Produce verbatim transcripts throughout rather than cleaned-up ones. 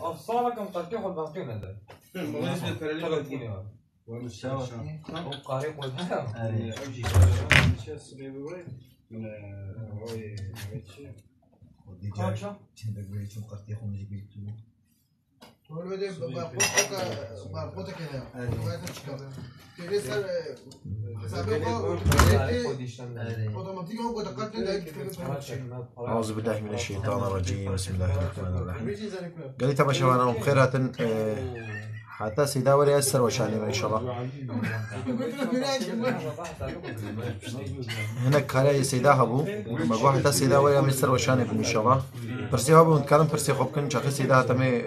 Ev salek em qetî xwe baqî nede. Xwe nişte perelî Telefon baqî. Ya. O qarê xwe de. Erê. Ev jî. Çe sibê bi wê. Min, e, oy, ev çi? Kaça? Çendek wê çûn qetî xwe min jî bîr tu. Tolbe de barkod, barkod kene. Evet. Barkod çıkar. Tele ser, e, hesabı o, otomatik o, o da kartın da أعوذ بالله من الشيطان الرجيم. بسم الله الرحمن الرحيم. Gelî temaşevanan, bi xêr hatin. E, heta seyda were ez ser weşanê me inşallah. Hinek kare seyda hebû. Me got heta seyda were em ê ser weşanê bin inşallah. Pirsê hebû, hûn dikarin pirsê xwe bikin. Çaxê seyda hate me, e,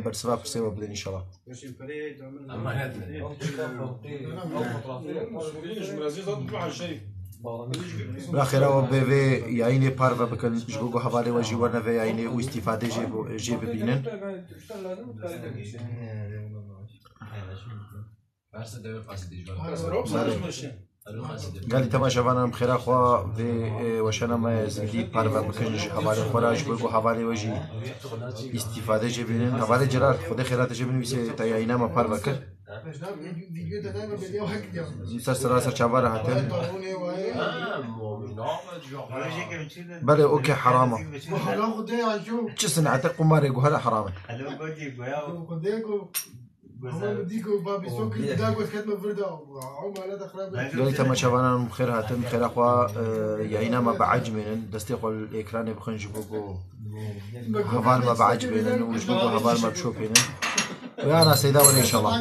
bersiva pirsê we bidin inşallah. Bira xêra we bê vê yayînê parve bikin, ji bo ku hevalê we jî werne vê yayînê û îstîfadê jê bo-, jê bibînin. Gelî temaşevanan, bi xêra xwe vê, e, weşana me zindî parve bikin ji hevalê xwe re, ji bo ku hevalê we jî îstîfade jê bînin. Hevalê Celal, Xwedê xêra te jê binivîse, te yayîna me parve kir. Ser sera ser çava re hatin. Belê, okê, heram e. Çi sinete qumarê guhere heram e. Gelî temaşevanan bi xêr hatin, bi xêra xwe, e, yayîna me biecibênin, destê xwe li ekranê bixin ji bo ku heval me biecibênin û ji bo ku heval me bişopênin. Wê ana seyda were inşallah.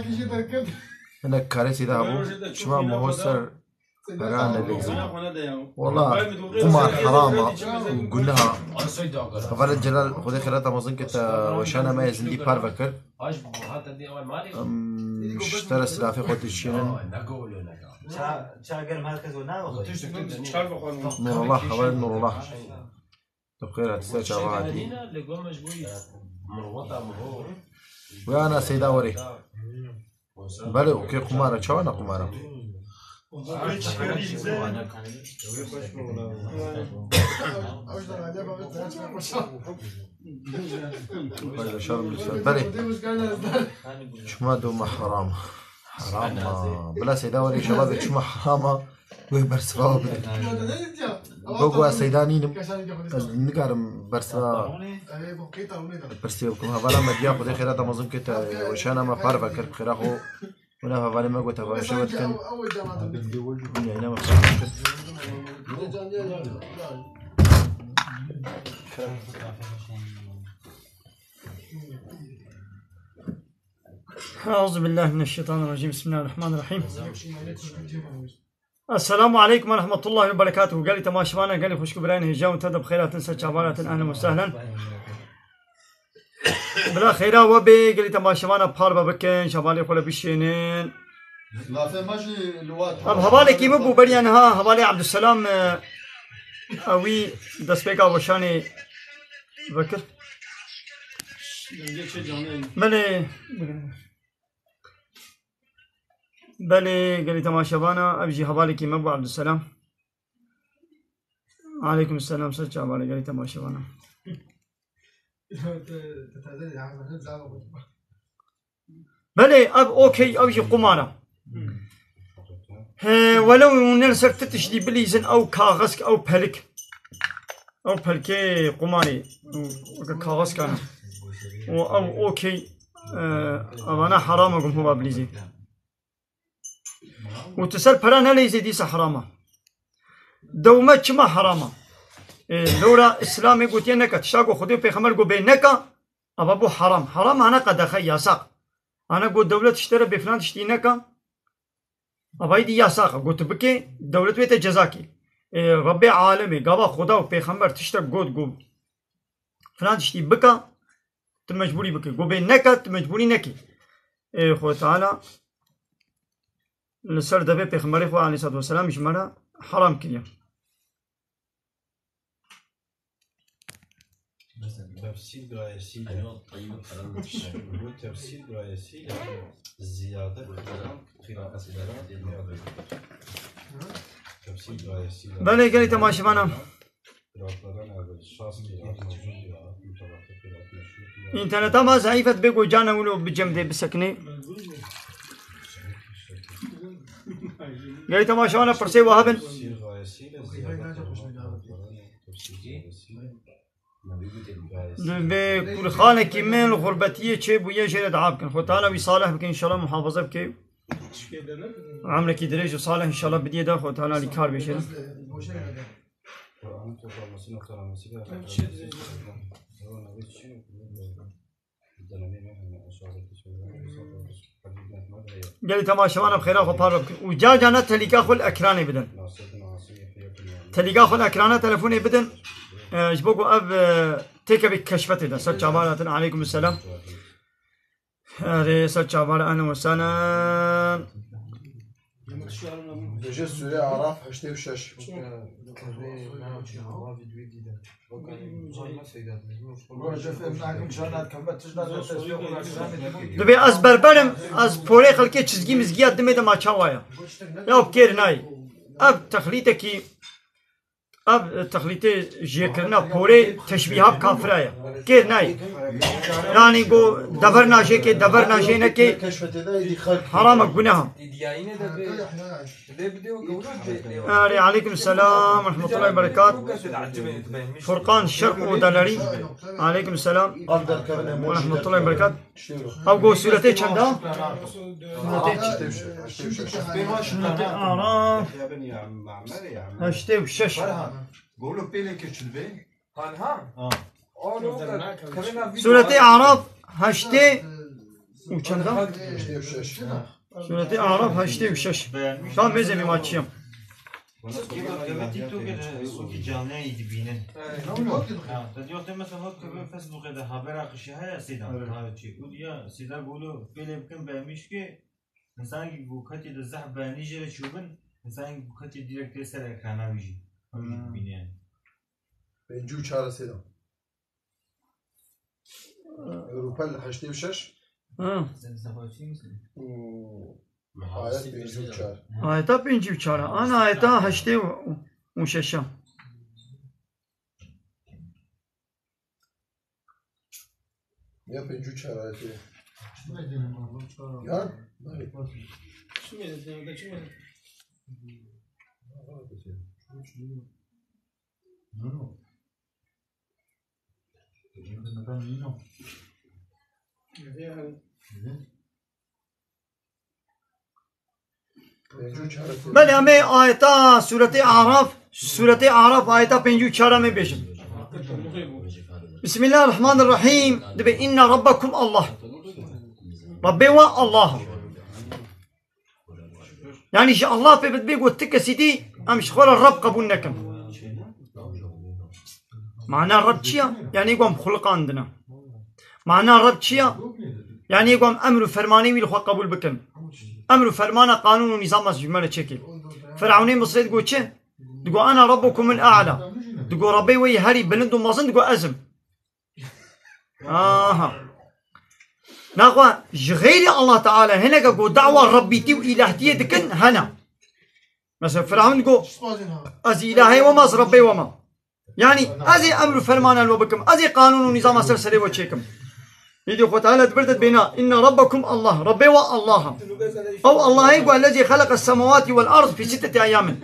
Hinek karê seyda hebû. Çima miho ser pera nelîzin. Wala qumar heram e û guneh e. Hevalê Celal, Xwedê xêrata mezin ke te weşana me yê zindî parve kir. Em ji te re silafê xwe dişînin. Nurullah, hevalê Nurullah. Tu bi xêr hatî, ser çava hatî. Wê ana seyda werê. Belê, okê, qumar e, çawa ne qumar e? Belê, çima doma heram? Heram e. Bila seyda werê, inşallah vê çima heram e. Wê bersiva bide. Gogo ez seyda nînim. Ez nikarim bersiva pirsê bikim. Hevala me diya Xwedê xêrata mezin ke te weşana me parve kir, xêra xwe. Wina hevalê me got, hevalê şewe dikin. Yayna me parve kir. أعوذ بالله من الشيطان الرجيم. بسم الله الرحمن الرحيم. السلام عليكم ورحمة الله وبركاته. Gelî temaşevana, gelî xwişk û birayên hêja û te de bi xêr hatin, ser çavan hatin, ehlen we sehlen. Bila xêra we bê, gelî temaşevana parve bikin, şevalê xwe le bişênin. Lafê me jî li we Ev hevalekî min bû beriya niha, hevalê Abdulselam, e, ewî destpêka weşanê vekir. Belê. Belê, gelî temaşevana, ev jî hevalekî me bû, Abdulselam. Aleykum selam, ser çavale, gelî temaşevana. Belê, ev okey, ev jî qumar e. He, welew hûn ê li ser ti tiştî bilîzin, ew kaxizk, ew pelik. Ew pelkê qumarê, weke kaxizkan e. Û ew okey, e, evana heram e, gum hova bilîzê. Û tu ser pera neleyzê dîsa heram e. Dewme çima heram e? E, lewra Îslamê gotiye neke. Tişta ku Xwedê û Pêxember got bê neke, eva bû heram. Heram hane qedexe, yasak. Hane got dewlet tişte re bê filan tiştî neke. Eva îdî yasak e. Got tu bikê, dewlet wê te ceza kê. E, Rebbê alemê, gava Xweda û Pêxember tiştek got, got filan tiştî bike, tu mecbûrî bikî. Got bê neke, tu mecbûrî nekî. Ê, Xwedê Teala li ser devê Pêxemberê xwe aleyhissalatu vesselam ji me re heram kiriye. Tefsîr gayesî. Bu tefsîr gayesî ziyade xilafet. Tefsîr gayesî. Belê, gelî temaşevana. Înterneta me zeîf e, dibê ku carna wilo bicem dê bisekinê. Gelî temaşewana pirsê we hebin. Dibê kurxanekî min li xurbetiyê çêbûye jê re dua bikin. Xwe Teala wî salih bike, înşallah muhafaza bike. Emrekî dirêj û salih înşallah bidiyê de Xwe Teala lî kar bêje. Gelî temaşevana bi xêra xwe par ve bikin. Û car carna telîka xwe li ekranê bidin. Telîka xwe li ekrana telefonê bidin. E, ji bo ku ev, e, têkevê keşfetê de ser çavan hatin. Aleykum selam. Erê, ser çavan, ehlen we sehlen. Dibêje Sûreya Araf heştê û şeş. Dibê ez berberim, ez porê xelkê çizgî mizgiya dimê de ma çawa ya. Ya kêr nayê. Ev texlîtekî Ev, e, texlîtê jêkirina porê teşbîha bi kafira ye. Kêr nayê. Yanî ku dever najêkê, dever najênekê, haram e, guneh e. Erê, aleykum selam ve rahmetullahi ve berekat. Furkan Şerq Odaleri. Aleykum selam ve rahmetullahi ve berekat. Ew go sûretê çend a? Sûretê ç-, sûretê Araf heştê û şeş. Sûretê Araf heştê û çend a? Sûretê Araf heştê û şeş. Tam mêzê vê maçiyam. Wala kêma kevê TikToker wekî canliyayî dibînin. Ha, te diyo te mesela wek kevê Facebookê de habera qişê heye sêda. Evet. Ha, çi. Û diya sêda golo pêlê bikin be mişkê. Însan ki bu katî de zehf beyanî jê re çûbin. Însan ki bu katî direkt tê ser ekrana wî jî. Ew jî dibîne yani. Pêncî û çar sêda. Rûpel heştê û şeş. Ha. Û ayet pêncî û çar. Ayeta pêncî û çar. Ana ayeta heştê û şeş a. Ya pêncî û çar ayetê. Ya? Belê, em ê ayeta Sûretê Araf, Sûretê Araf ayeta pêncî û çar em ê bêjin. Bismillahirrahmanirrahîm. Dibê inna rabbakum Allah. Rabbê we Allah. Yanî ji Allah pê bidibê ku ti kesî dî em ji xwe re Reb qebûl nekin. Mana Reb çi ya? Yanî ku em xuliqandine. Mana Reb çi ya? Yanî ku em emr û fermanê wî li xwe qebûl bikin. Emr û fermana qanûn û nîzama ji me re çêkê. Firewnê Misrê digo çi? Digo, "Ana rabbukumul a'la." Digo, "Rabbê we yê herî bilind û mezin," digo, "Ez im." Aha. Naxwe ji xeyrî Allah Teala hineke ku dawa Rabbîtî û îlahtiyê dikin hene. Mesela Firavun digo, "Ez îlahê we me, ez Rabbê we me." Yanî ez ê emr û fermana li we bikim, ez ê qanûn û nîzama ser serê we çêkim. Îdî Xwe Teala dibirde dibêna, "Inna rabbakum Allah." Rabbê we Allah e. Ew Allahê ku ellezî xeleqes semawatî wel ard fî sitteti eyyamin.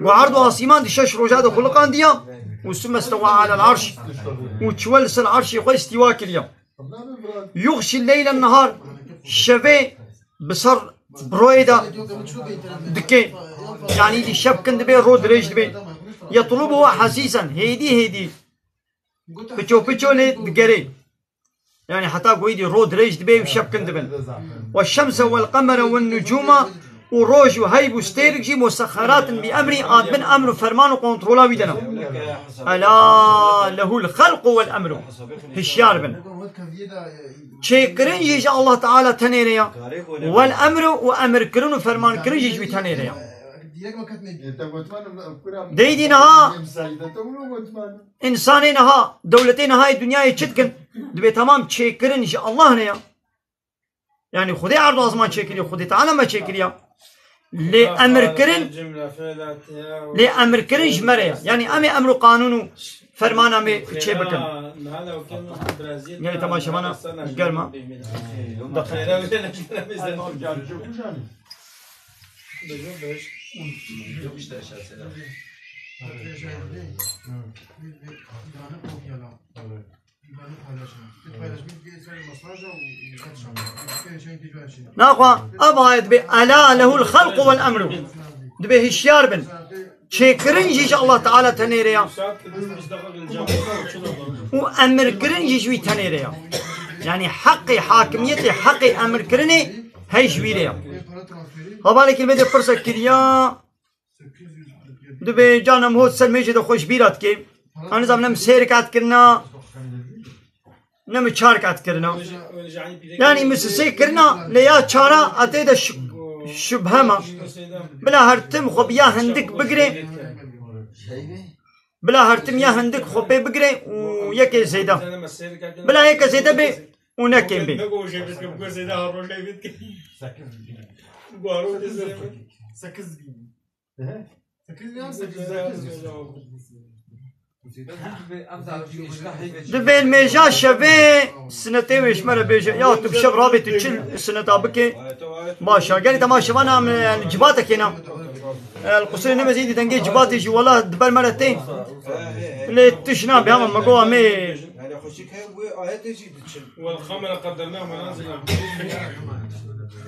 Ku erd û asîman di şeş roja de xuliqandiya û summe stewa alel arş. Û çi we li ser arşê xwe îstîwa kiriya. Yuxşî leylen nehar, şevê bi ser bi royê de dike. Yanî dî şev kin dibe, ro dirêj dibe. Yetlubuhu hasîsen, hêdî hêdî. Piço piço lê digerê. Yanî heta ku êdî ro dirêj dibe û şev kin dibin. Ve şemse wel qemere wen nucûma, û roj û heyb û stêrk jî musexxeratin bi emrî, a dibin emr û ferman û kontrola wî de ne. Ela lehul xelqu wel emru. Hişyar bin. Çêkirin jî ji Allah Teala tenê re ya. Wel emru, û emirkirin û fermankirin jî ji wî tenê re ya. Deydî niha, însanê niha, dewletê niha yê dinyayê çi dikin? Dibê temam çêkirin ji Allah ne ya. Yanî Xwedê erd û azman çêkiriye, Xwedê Teala me çêkiriye. Lê emirkirin, lê emirkirin ji me re ye. Yanî em ê emr û qanûn û fermana me çê bikin. Gelê temaşevana germa. Naxwe ev ayet bê, "Ela lehul xelqu vel emru." Dibê hişyar bin. Çêkirin jî ji Allah Teala tenê re ya. Û emirkirin jî ji wî tenê re ya. Yanî heqê hakimiyetê, heqê emirkirinê hey ji wî re ya. Hevalekî me de pirsek kiriya. Dibê canem hot ser mêjê de xwe ji bîra dikê. Ka nizam ne min sê rekat kirina, ne min çar rekat kirina. Yanî min sisê kirina, lê ya çara etê de şi-, şubhe ma. Bila her tim xwe bi ya hindik bigirê. Bila her tim ya hindik xwe pê bigirê û yekê zêde. Bila yeke zêde bê û nekêm bê. Di vêlmêja şevê sinetê wê ji me re bêje. Ya tu bi şev rabê tu çi sineta bikê? Baş e. Gelê dema şevana em, e, li civatekê ne. E, li qusûrê nemezî dî dengê civatê jî wela di ber me re tê. Lê tişt nabe ama me got em ê. والقمر قدرناه منازل.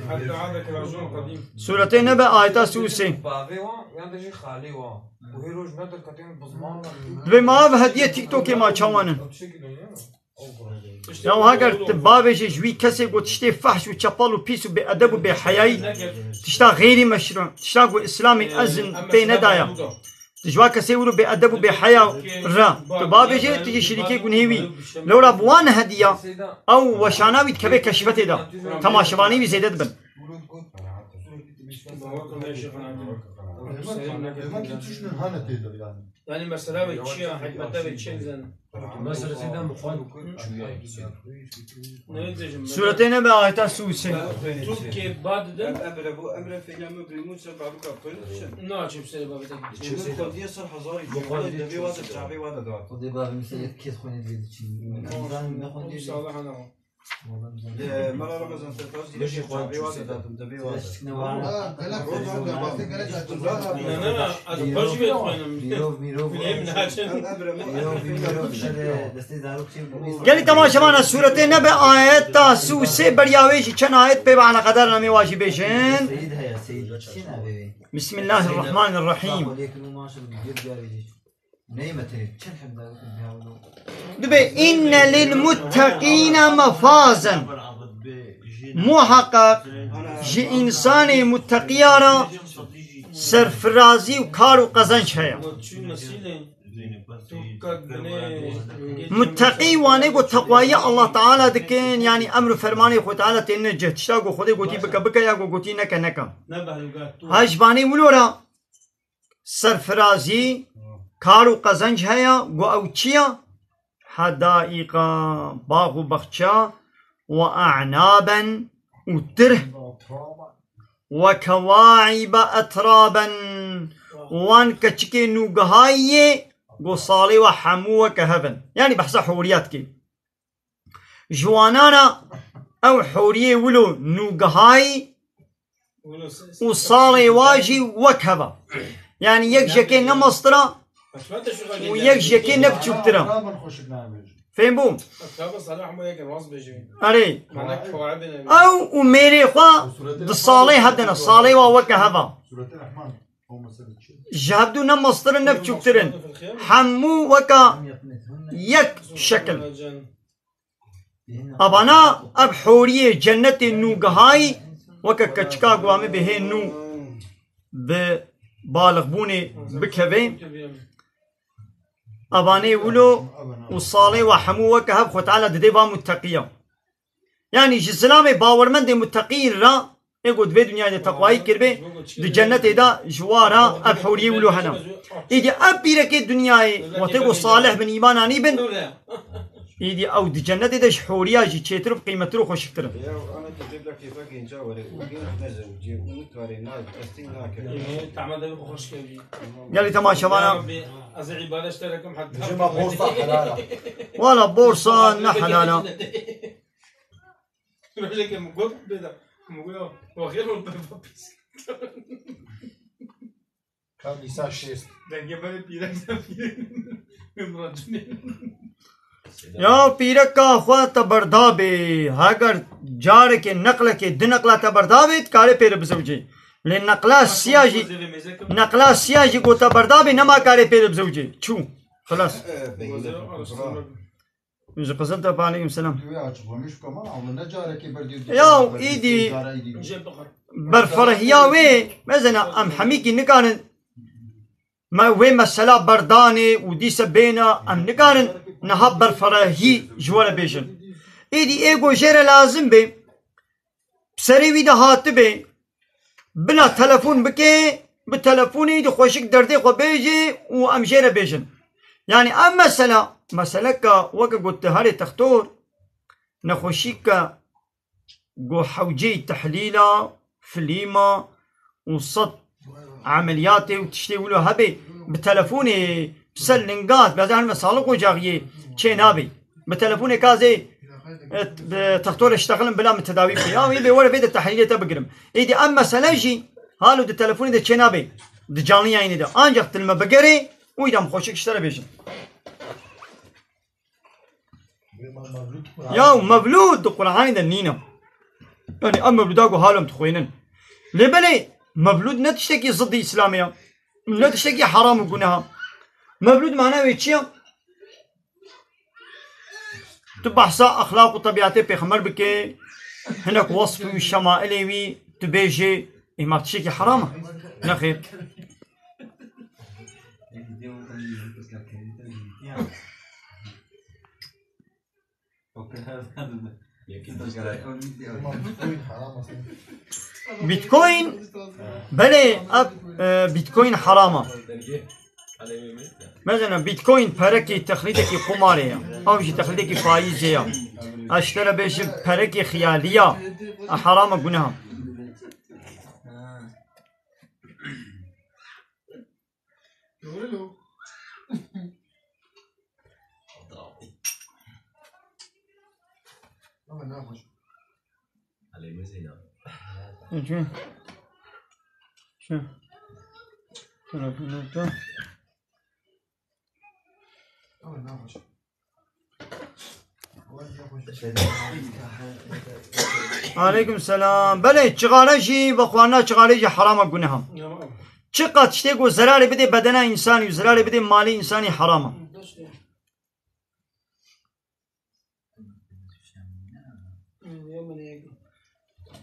حتى عاد كالعرجون القديم. Sûretê Nebe ayeta sî û sê. Bavê wan yan de jî xalê wan. Û hê roj ne derketên bi ziman re. Dibê ma ev hediye TikTokê ma çawan in? Ew tiştekî ne ye? Ya wiha ger tu bavêjî ji wî kesê got tiştê fehş û çepal û pîs û bêedeb û bêheyayî, tişta xêrî meşrû, tişta ku Îslamê ezin pê nedaya. Tu ji wa kesê wilo bêedeb û bêheya re, tu bavêjê, tu jî şirîkê gunhê wî. Lewra bi wan hediya, ew weşana wî dikeve keşfetê de. Temaşevanê wî zêde dibin. Yanî mesela wê çi ya, hikmeta wê çi ya, nizanim. Mesela sêden bi xwe çûye. Ne dibêjim? Sûretê Nebe ayeta sî û sê. Tirkê ba didin. Emre bu, emre fiil emre bi Musa babika pir çi? Naçim sê babete. Çi xwendiye ser hezarî. Bu xwendiye devê wa de, çavê wa de da. Xwedê bavê min ser yek kes xwenê divê diçin. Min zanim ne xwendiye. Salih ana. Li Mela Ramazan Sertaç dî çavê wa de datim, devê wa de. Ne, ne, ez xwe jî vê dixwînim. Lê min naçin. Gelî temaşevana sûretê Nebe ayeta sî û sê beriya wê jî çend ayet pê ve eleqedar namê wa jî bêjin. Bismillahirrahmanirrahim. Dibê inne lil mutteqîne mefazen. Muhaqqaq ji însanê mutteqiya re serfirazî û kar û qezenc heye. Mutteqî wanê ku teqwayî Allah Teala dikin, yanî emr û fermanê Xwe Teala têne cih. Tişta ku Xwedê gotî bike, bike, ya ku gotî neke, neke. Ha ji vanê wilo re serfirazî, kar û qezenc heye, got ew çi ye? Hedaiqa, bax û baxça, we e'naben û tirh, we kewaibe etraben, wan keçikê nûgihayî yê, got salê we hemû weke hev in. Yanî behsa hûriya dikê. Ji wanana ew hûriyê wilo nûgihayî û salê wa jî wek hev a. Yanî yek ji yekê ne mestir a û yek ji yekê ne biçûktir a. Fêm bû? Erê. Ew û mêrê xwe di salê hev de ne. Salê wa weke hev a. Ji hevdû ne mestir in ne biçûktir in. Hemû weka yek şekil. Evana ev hûriyê cennetê nûgihayî weke keçika ku em ê bê hê nû bi balixbûnê bikeve. Evanê wilo û salê we hemû weke hev Xwe Teala didê va mutteqiya. Yanî ji zilamê bawermendê mutteqî re, ê ku di vê dinyayê de teqwayî kiribê, di cennetê de ji wa re ev hewriyê wilo hene. Êdî ev pîrekê dinyayê, wextê ku salih bin, îman anî bin, Îdî ew di cennetê de ji horiya jî çêtir û qîmetir û xweşiktir in. Ya, ana tu jê bira kêfa genca were û genc nezewicê û nikarê na destê nake. Ê, tahmel de xweş kevî. Gelî temaşevana. Ya Rabbi, ez îbade ji te dikim heta. Jima borsa helal e. Wala borsa ne helal e. Rojekê min got bêda. Min got, "Waxêr ol berfa pîs." Ka Nîsa şêst. Dengê me pîrek de pîrek. Min racunê. Ya pîreka xwe te berda bê. Heger carekê, neqlekê, du neqla te berda bê, dikarê pê re bizewicê. Lê neqla siya jî, neqla siya jî ku te berda bê, nema karê pê re bizewicê. Çû. Xilas. Ji Qiziltepe, aleykum selam. Wê açıklamış bike, ama ne carekê ber diyor, Ya, îdî. Berferehiya wê, mezena em hemîkî nikarin me wê mesela berdanê û dîse bêna, em nikarin niha berferehî ji we re bêjin. Îdî ê ku jê re lazim bê, bi serê wî de hatibê, bila telefon bike, bi telefonê di xweşik derdê xwe bêjê û em jê re bêjin. Yani ev mesela, meseleka weke got tu herê textor, nexweşîke ku hewceyî tehlîla, filîma û sed emeliyatê û tiştê wilo hebe, bi telefonê, bi ser linga, bi her me sağlık ocağiyê çê nabê. Bi telefonê ka zê, e, bi textorê ştexilin bila min tedawî bike. Ya wî bê were vê de tehlîlê te bigirim. Êdî em mesele jî halo di telefonê de çê nabê. Di canlı yayınê de. Ancak til me bigerê, û îdam xweşik ji te re bêjin. Ya mevlûd di Qur'anê de nîne. Yani em mevlûda ku halo em dixwînin. Lê belê mevlûd ne tiştekî zidî Îslamê ya. Ne tiştekî heram û guneha. Mevlûd mana wê çi ya? Tu behsa exlaq û tebîatê pêxember bike, hinek wesf û şemailê wî tu bêjê, ê ma tiştekî heram e? Nexêr. Bitcoin, belê, ev, e, Bitcoin heram e. Mesela Bitcoin perekî texlîdekî qumarê ye. Ew jî texlîdekî faîzê ye. Ez ji te re bêjim perekî xiyalî ye. E, heram e, guneha. Doğru lo. Ama ne yapacağım? Çünkü şu tarafında da Aleykum selam. Belê, çixare jî, vexwarina çixare jî heram e, guneha. Çiqas tiştê ku zerarê bidê bedena însanî û zerarê bidê malê însanî heram e.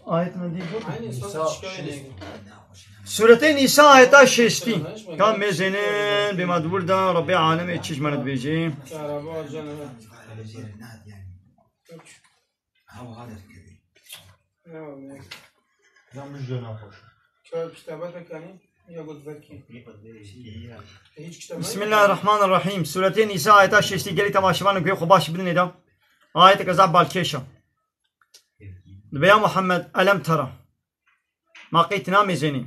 Ayet min dî got. Sûretê Nîsa ayeta şêstî. Ka mêzênin bê ma di wir de Rebbê alemê çi ji me re dibêjê? Bismillahirrahmanirrahim. Sûretê Nîsa ayeta şêstî, gelî temaşevan guhê xwe baş bidinê de. Ayeteke zaf balkêş e. Dibe ya Muhammed, elem tera. Ma qey tu namêzênî.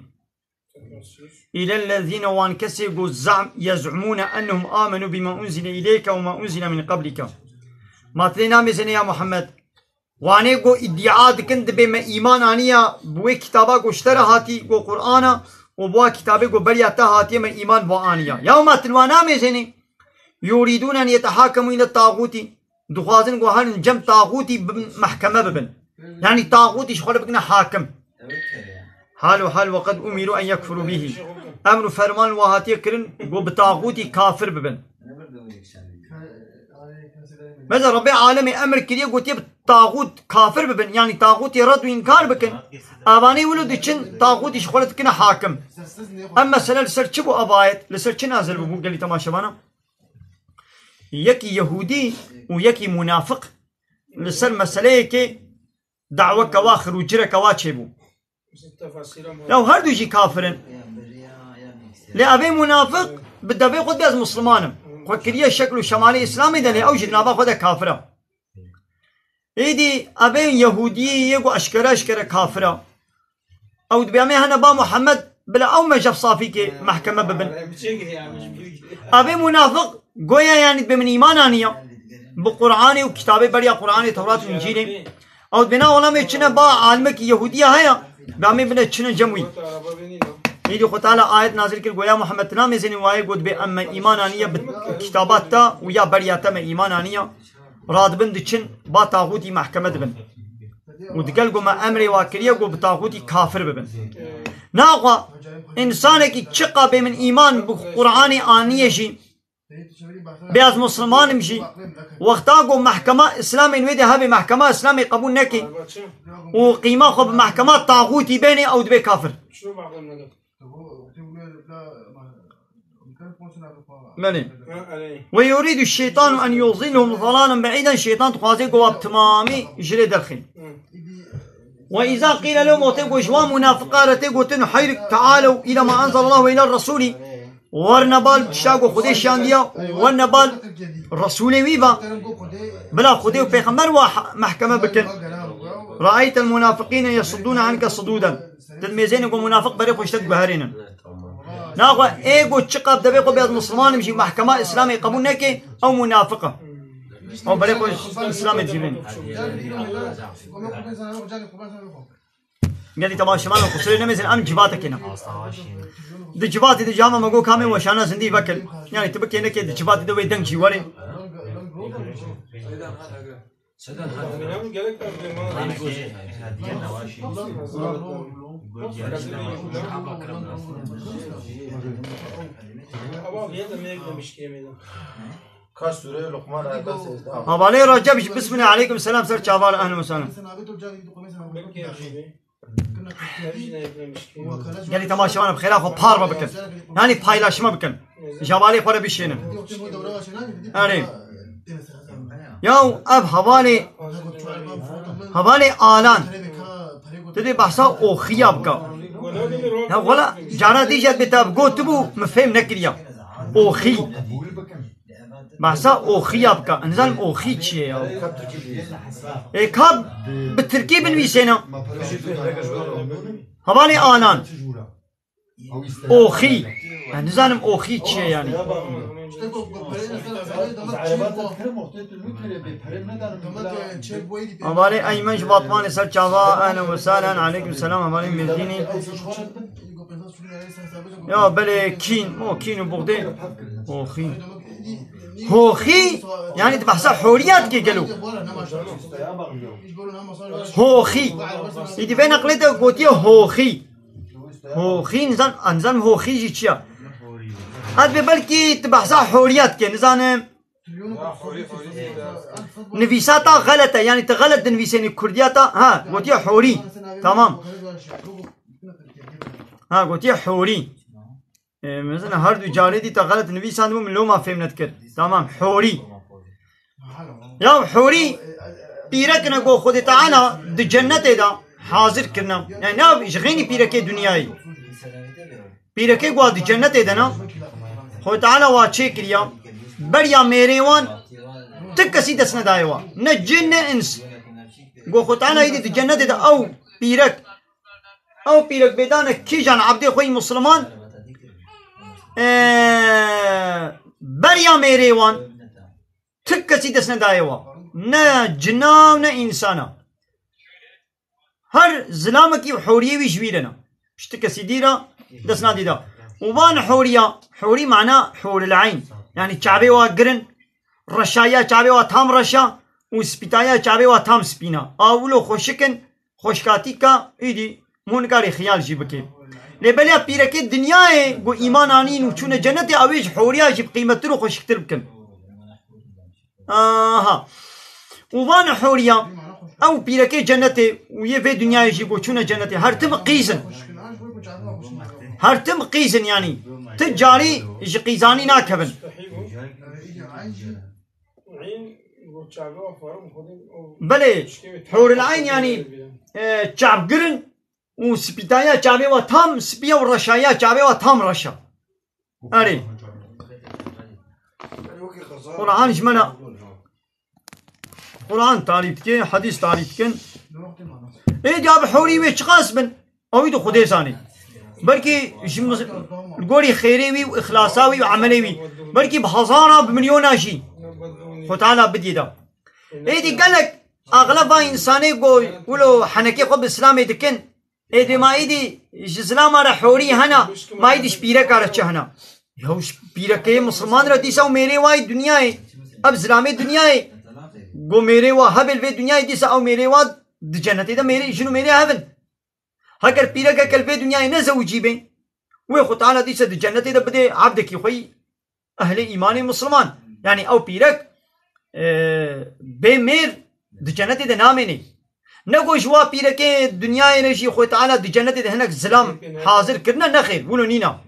Îlellezîne, wan kesê ku zam, yez'umûne ennehum amenû bîma unzile îleyke we ma unzile min qeblike. Ma tu lê namêzênî ya Muhammed. Wanê ku îdia dikin dibê me îman aniya bi wê kitaba ku ji te re hatî, ku Qur'an e, û bi wa kitabê ku beriya te hatiye me îman bi wa aniya. Ya ma tu li wan namêzênî. Yurîdûn en yetehakemû île taxûtî. Dixwazin ku herin cem taxûtî bibin, mehkeme bibin. Yanî taxûtî ji xwe re bikine hakim. Hal û hal, we qed umîrû en yekfurû bîhî. Emr û ferman wa hatiye kirin ku bi taxûtî kafir bibin. Mesela Rebbê alemê emir kiriye, gotiye bi taxût kafir bibin, yanî taxûtê red û înkar bikin. Evanê wilo diçin taxûtî ji xwe re dikine hakim. Em mesele li ser çi bû ev ayet? Li ser çi nazil bû, gelî temaşevana? Yekî Yehûdî û yekî munafiq li ser meseleyekê daweke wa xirûcireke wa çêbû. Ya her du jî kafir in. Lê evê munafiq bi devê xwe dibê ez Misliman im. Xwe kiriye şekl û şemalê Îslamê de, lê ew jî di nava xwe de kafir e. Êdî evê Yehûdiyê yê ku eşkere eşkere kafir e. Ew dibê em ê hene ba Muhammed, bila ew me jev safîkê mehkeme bibin. Evê munafiq goya, yanî dibê min îman aniya. Bi Qur'anê û kitabê beriya Qur'anê, Tewrat û Încîlê. Ew dibê na wela em ê çine ba alimekî Yehûdiya heye, ba em ê bine çine cem wî. Êdî Xwe Teala ayet nazil kir, goya Muhammed, tu namêzênî wayê, got dibê em me îman aniye bi kitaba te û ya beriya te me îman aniye. Radibin diçin ba taxûtî mehkeme dibin. Û digel ku me emrê wa kiriye ku bi taxûtî kafir bibin. Naxwe, însanekî çiqa bê min îman bi Qur'anê aniye jî, bê ez Musliman im jî, wexta ku mehkema Îslamê wê de hebe, mehkema Îslamê qebûl neke û qîma xwe bi mehkema taxûtî bêne, ew dibe kafir. Belê. Ve yuridu şeytanu en yuzilhum zalalan ba'iden, şeytan dixwaze ku wa bi timamî ji lê derxî. Ve iza qîle lehum, wextê ku ji wan munafiqa re tê gotin, hayr, tealew ila ma enzelallahu ve ila resulî, werne bal tişta ku Xwedê şiyandiya, werne bal Resulê wî va, bila Xwedê û Pêxember wa ha-, mehkeme bikin. Raeytel munafiqîne yesuddûne anke sudûden. Tu dimêzênî ku munafiq berê xwe ji te diguherînin. Naxwe ê ku çiqab devê xwe bê ez Musliman im jî mehkema Îslamê qebûl neke, ew munafiq e. Ew berê xwe ji Îslamê dicivînin. Gelî temaşevan û qusûrê nemêzin, em civatekê ne. Di civatê de cama me got kamê weşana zindî vekir. Yani tu bikê nekê di civatê de wê deng jî werê. Ka sûreyê Luqman ayeta sêzdeh. Hevalê Recep jî bismillah, aleykum selam, ser çavan, ehlen we sehlen. Gelî temaşevan bi xêra xwe parve bikin. Yani paylaşma bikin. Ji hevalê xwe re bişênin. Erê. Ya ev hevalê, hevalê Alan. Tu dê behsa oxiya bika. Ya wela cara dî jî ez bê te ev gotibû, min fêm nekiriya. Oxî. Behsa oxiya bika. Nizanim oxî çi ye ya? Ê, ka bi tirkî binivîsêne. Hevalê Alan. Oxî. Ez nizanim oxî çi ye yani. Hevalê Eymen ji Batmanê ser çava. Ehlen we sehlen. Aleykum selam. Hevalê Mêrdînî. Ya belê kîn, o kîn û buxdê. Oxî. Hoxî, yani tu behsa horiya dikê gelo. Hoxî. Îdî vê neqlê de gotiye hoxî. Hoxî, nizan, nizan hoxî jî çi ya? Ez bê belkî tu behsa horiya dikê, nizanim. Nivîsa ta xelet e, yani tu xelet dinivîsênî kurdiya ta, ha, gotiye horî. Tamam. Ha, gotiye horî. E, mesela her du carê dî te xelet nivîsandibû, min loma fêm nedikir. Tamam, horî. Ya horî pîrek ne ku Xwedê Teala di cennetê de hazir kirine. Yani ne ji xênî pîrekê dinyayê. Pîrekê ku di cennetê de ne, Xwedê Teala wa çêkiriya, beriya mêrê wan ti kesî dest nedaye wa. Ne cin ne ins. Ku Xwedê Teala êdî di cennetê de ew pîrek, ew pîrek bêdane kîjan ebdê xwe yî Musliman, e, beriya mêrê wan ti kesî dest nedaye wa. Ne cina û ne însana. Her zilamekî horiyê wî ji wî re ne. Ji ti kesî dî re dest nadî da. Û van horiya, horî mana horil eyn. Yani çavê wa girin, reşaya çavê wa tam reşa û spîtaya çavê wa tam spîna. A wilo xweşik in, xweşkatîka, îdî hûn nikarî xiyal jî bikê. Lê belê pîrekê dinyayê ku îman anîn û çûne cennetê, ew ê ji horiya jî bi qîmettir û xweşiktir bikin. Aha. Û van horiya, ew pîrekê cennetê û yê vê dinyayê jî ku çûne cennetê, her tim qîz in. Her tim qîz in yani. Ti carî ji qîzanî nakevin. Belê, hurul eyn yani, e, çavgir in û spîtaya çavê wa tam spî ya û reşaya çavê wa tam reşa. Erê. Quran ji me re, Quran tarîf dike, hedîs tarîf dikin. Ê diya bi hewrî wê çiqas bin? Ew ê di Xwedê zanî. Belkî ji mi-, li gorî xêrê wî û îxlasa wî û emelê wî, belkî bi hezara, bi milyona jî Xwe Teala bidî da. Êdî gelek axlef va însanê ku wilo henekê xwe bi Îslamê dikin, êdî ma êdî ji zilama re hewrî hena, ma êdî ji pîreka re çi hena? Yaw ji pîrekeyê misilman re dîsa û mêrê wa yê dinyayê, ev zilamê dinyayê, ku mêrê wa hebê li vê dinyayê dîsa ew mêrê wa di cenetê de mêrê, jin û mêrê hev in. Heger pîrekeke li vê dinyayê nezewicî be, wê Xwe Teala dîsa di cenetê de bidê evdekî xwe yî ehlê îmanê misilman. Yanî ew pîrek, e, bê mêr di cenetê de namênê. Ne ku ji wa pîrekê dinyayê re jî Xwe Teala di cenetê de hinek zilam hazir kirine, nexêr, wilo nîna.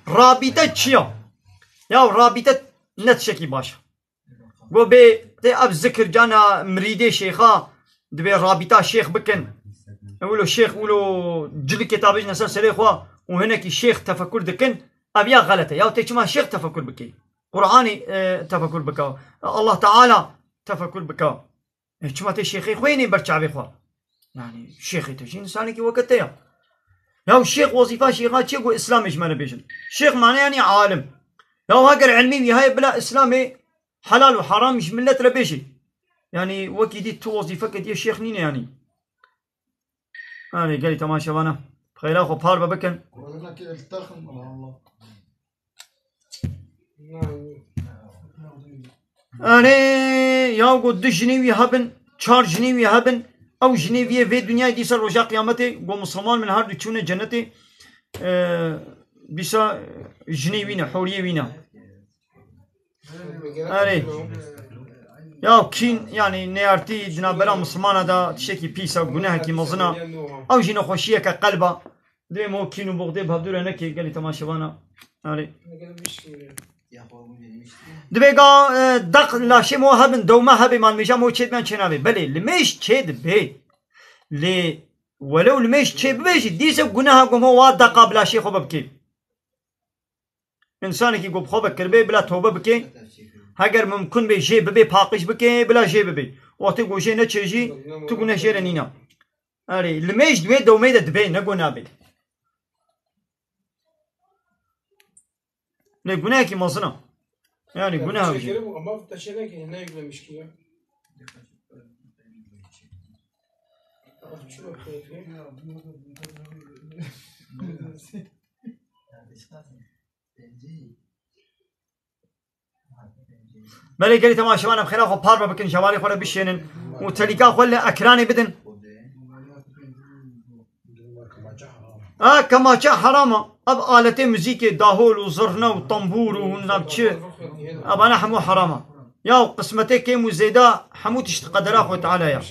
Rabîte çi ya? Ya rabîte ne tiştekî baş e. Go bê tê ev zikir cana mirîdê şêxa, dibê rabîta şêx bikin. Wilo şêx, wilo cilikê tabêjine ser serê xwe û hinekî şêx tefekur dikin, ev ya xelet e. Ya tê çima şêx tefekur bike? Qur'anî, e, tefekur bike. Allah Teala tefekur bike. E, çima tê şêxê xwe yênê ber çavê xwe? Yani şêxê te jî însanekî weke te ya. Ya şêx, wezîfa şêxa çi ye ku Îslamê ji me re bêjin? Şêx mane yani alim. Ya heger ilmî wî heye bila Îslamê helal û heram ji millet re bêjî. Yani wekî dî tu wezîfeke diye şêx nîne yani. Erê gelî temaşevana. Xeyra xwe parve bikin. Erê, ya ku du jinê wî hebin, çar jinê wî hebin, ew jinê wî yê vê dinyayê dîsa roja qiyametê, ku misilman bin her du çûne cenetê, e, dîsa jinê wî ne, hewriyê wî ne. Erê. Ya kîn, yani neyartî di navbera misilmana de tiştekî pîs e, gunehekî mezin e. Ew jî nexweşiyeke qelb e. Divê mo kîn û boxdê bi hevdû re neke gelî temaşevana. Erê. Divê ga, e, deq laşê mo hebin, dewme hebê, malmêja mo çê dibe yan çê nabê. Belê, limêj çê dibe. Lê welew limêj çê bibe jî, dîse guneha ku mo wa deqa bi laşê xwe bibkê. Însanekî ku bi xwe vekiribê, bila tobe bike. Heger mimkun be jê bibe, paqij bike, bila jê bibe. Wextê ku jê neçê jî, tu guneh jê re nîna. Erê, limêj di wê dewmeyê de dibe, ne ku nabe. Lê gunehekî mezin e. Yani guneh e jî. Belê gelî temaşevan em xêra xwe parve bikin, ji hevalê xwe re bişênin û telîka xwe li ekranê bidin. A, kemaçe heram e. Ev aletê muzîkê, dahol û zirne û tembûr û hûn nav çi. Evane hemû heram e. Ya qismetê kêm û zêde hemû tişt qedera Xwe Teala ya.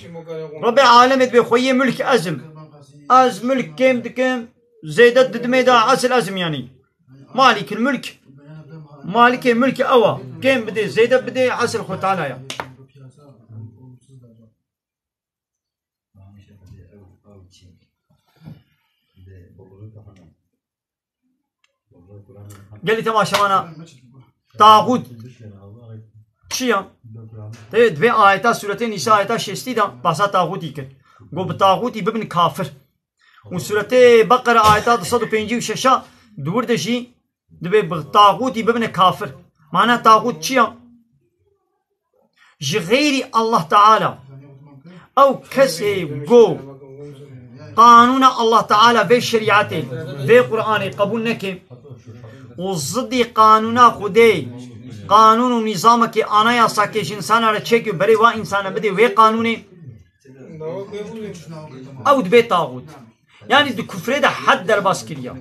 Rebê alemê dibê xwe yê mulk ez im. Ez mulk kêm dikim, zêde didimê de esil ez im yanî. Malikil mulk. Malikê mulk ew e. Kêm bidê, zêde bidê, esil Xwe Teala ya. Gelî temaşevana, taxût çi ya? Tê divê ayeta sûretê Nîsa ayeta şêstî de bahsa taxûtî kir. Got bi taxûtî bibin kafir. Û sûretê Beqere ayeta du sed û pêncî û şeş a di wir de jî dibê bi taxûtî bibine kafir. Mana taxût çi ya? Ji xeyrî Allah Teala. Ew kesê ku qanûna Allah Teala vê şerîetê, vê Qur'anê qebûl neke û zidî qanûna Xwedê, qanûn û nîzamekê, anayasakê ji însana re çêkê û berê wa însana bidê wê qanûnê, ew dibe taxût. Yani di kufrê de hed derbas kiriya.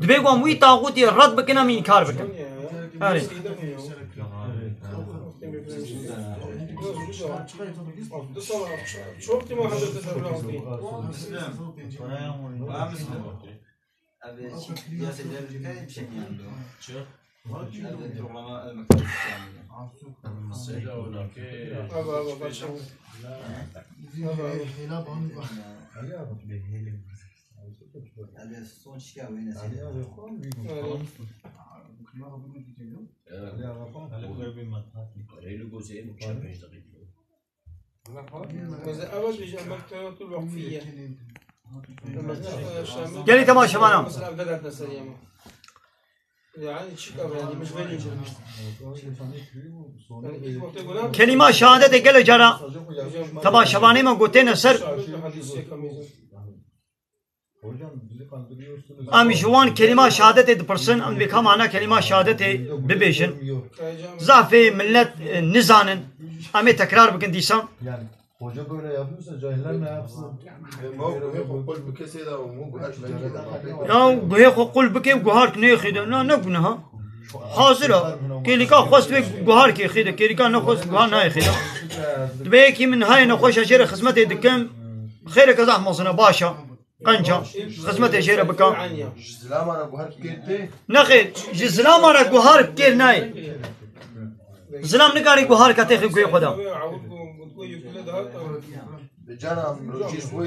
Dibê ku em wî taxûtî red bikin, em înkar bikin. Erê. Abi, son çıkıyor, bu yine seni. Gelî temaşevanan. Kelîma şehadetê gelek cara temaşevanê me gotêne ser. Em ji wan kelîma şehadetê dipirsin, em dibê ka mana kelîma şehadetê bibêjin. Zafê millet, e, nizanin. Em ê tekrar bikin dîsan. Yani hoca böyle yapıyorsa cahiller ne yapsın? Ya guhê xwe qul bike û guhark nêxîde. Na ne guneha. Hazir e. Kêlîka xwest wê guharkê xîde. Kêlîka nexwest guhar nayê xîde. Dibê yekî min hayê nexweşa jê re xizmetê dikim. Xêreke zaf mezin e, baş e. Qenca, xizmetê jê re bika. Ji zilama re guhar kêr tê? Nexêr, ji zilama re guhar kêr nayê. Zilam nikarî guhar ke têxê guhê xwe de. Bi cara rojî ji bo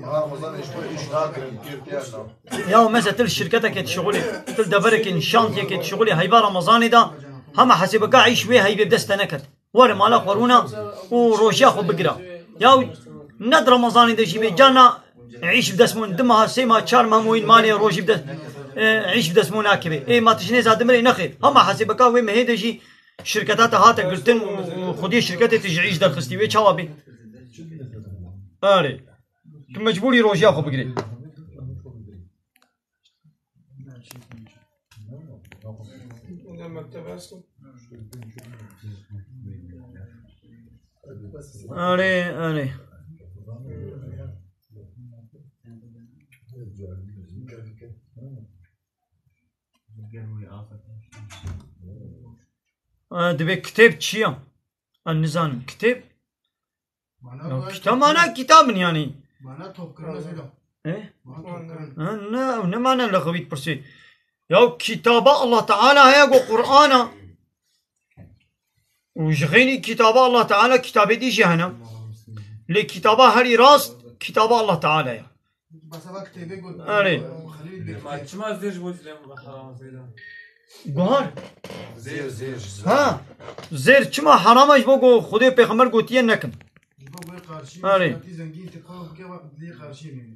ha Ramazanê ji bo îş nakirin, kêr tê ya na? Ya mesela til şirketekê dişixulî, til deverekê şantiyekê dişixulî heyva Ramazanê de hema hesêbeka îş wê heyvê bi dest te neket. Were mala xwe rûne û rojiya xwe bigire. Ya ne di Remezanê de jî bê, carna îş bi dest min, di meha, sê meha, çar meha moyîn malê rojî bi dest, e, îş bi dest min nakeve. Ê ma tu ji nêza dimirê nexêr. Hema hesêbeka wê mehê de jî şirketa te hate girtin û, û xwediyê şirketê tu ji îş derxistî. Wê çawa bê? Erê. Tu mecbûrî rojiya xwe bigirî. Erê, erê. E, dibê kitêb çi ya? Ez nizanim. Kitêb? Mana Ya, kitap mana kitabın yani. Mana topkirin mesela. E? Mana topkirin. Ha, ne, ne mana lexewî dipirsî? Ya kitaba Allah Teala heye, go Qur'ana. Û ji xeynî kitaba Allah Teala kitabê dî jî hene. Lê kitaba herî rast kitaba Allah Teala ya. Mesela kitêbê got. Erê. Xelîl bir Ma çima zêr ji bo zilem haram zêda? Guhar. Zêr, zêr. Ha. Zêr çima haram e, ji bo ku Xwedê pêxember gotiye nekin. Ji bo wê qarşî Erê. Şartî zengîn te kar bike, wek dilê qarşî bîne.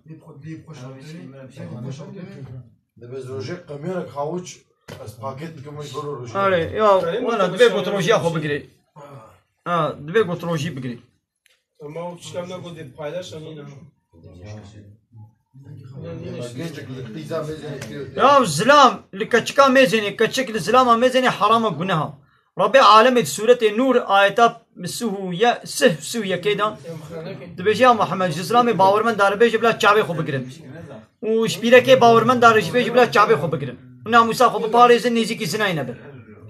Lê bi xwe, lê bi xwe şartê, lê bi xwe şartê. Dibê rojê qemêrek hawuç ez paket dikim ji bo rojê. Erê, ya, wala dibê got rojiya xwe bigirê. Ha, dibê got rojî bigirê. Ama o kişiler ne bu diye paylaşan yine. Gencik li qîza mêzê. Ya zilam li keçika mêzênê, keçik li zilama mêzênê harama guneha. Rabbê alemê di sûretê Nûr ayeta sih û ye-, sih sih û yekê de dibêje, ya Muhammed, ji zilamê bawermend dare bêje bila çavê xwe bigirin. Û ji pîrekê bawermend dare jî bêje bila çavê xwe bigirin. Û namûsa xwe biparêzin, nêzîkî zinayê nebin.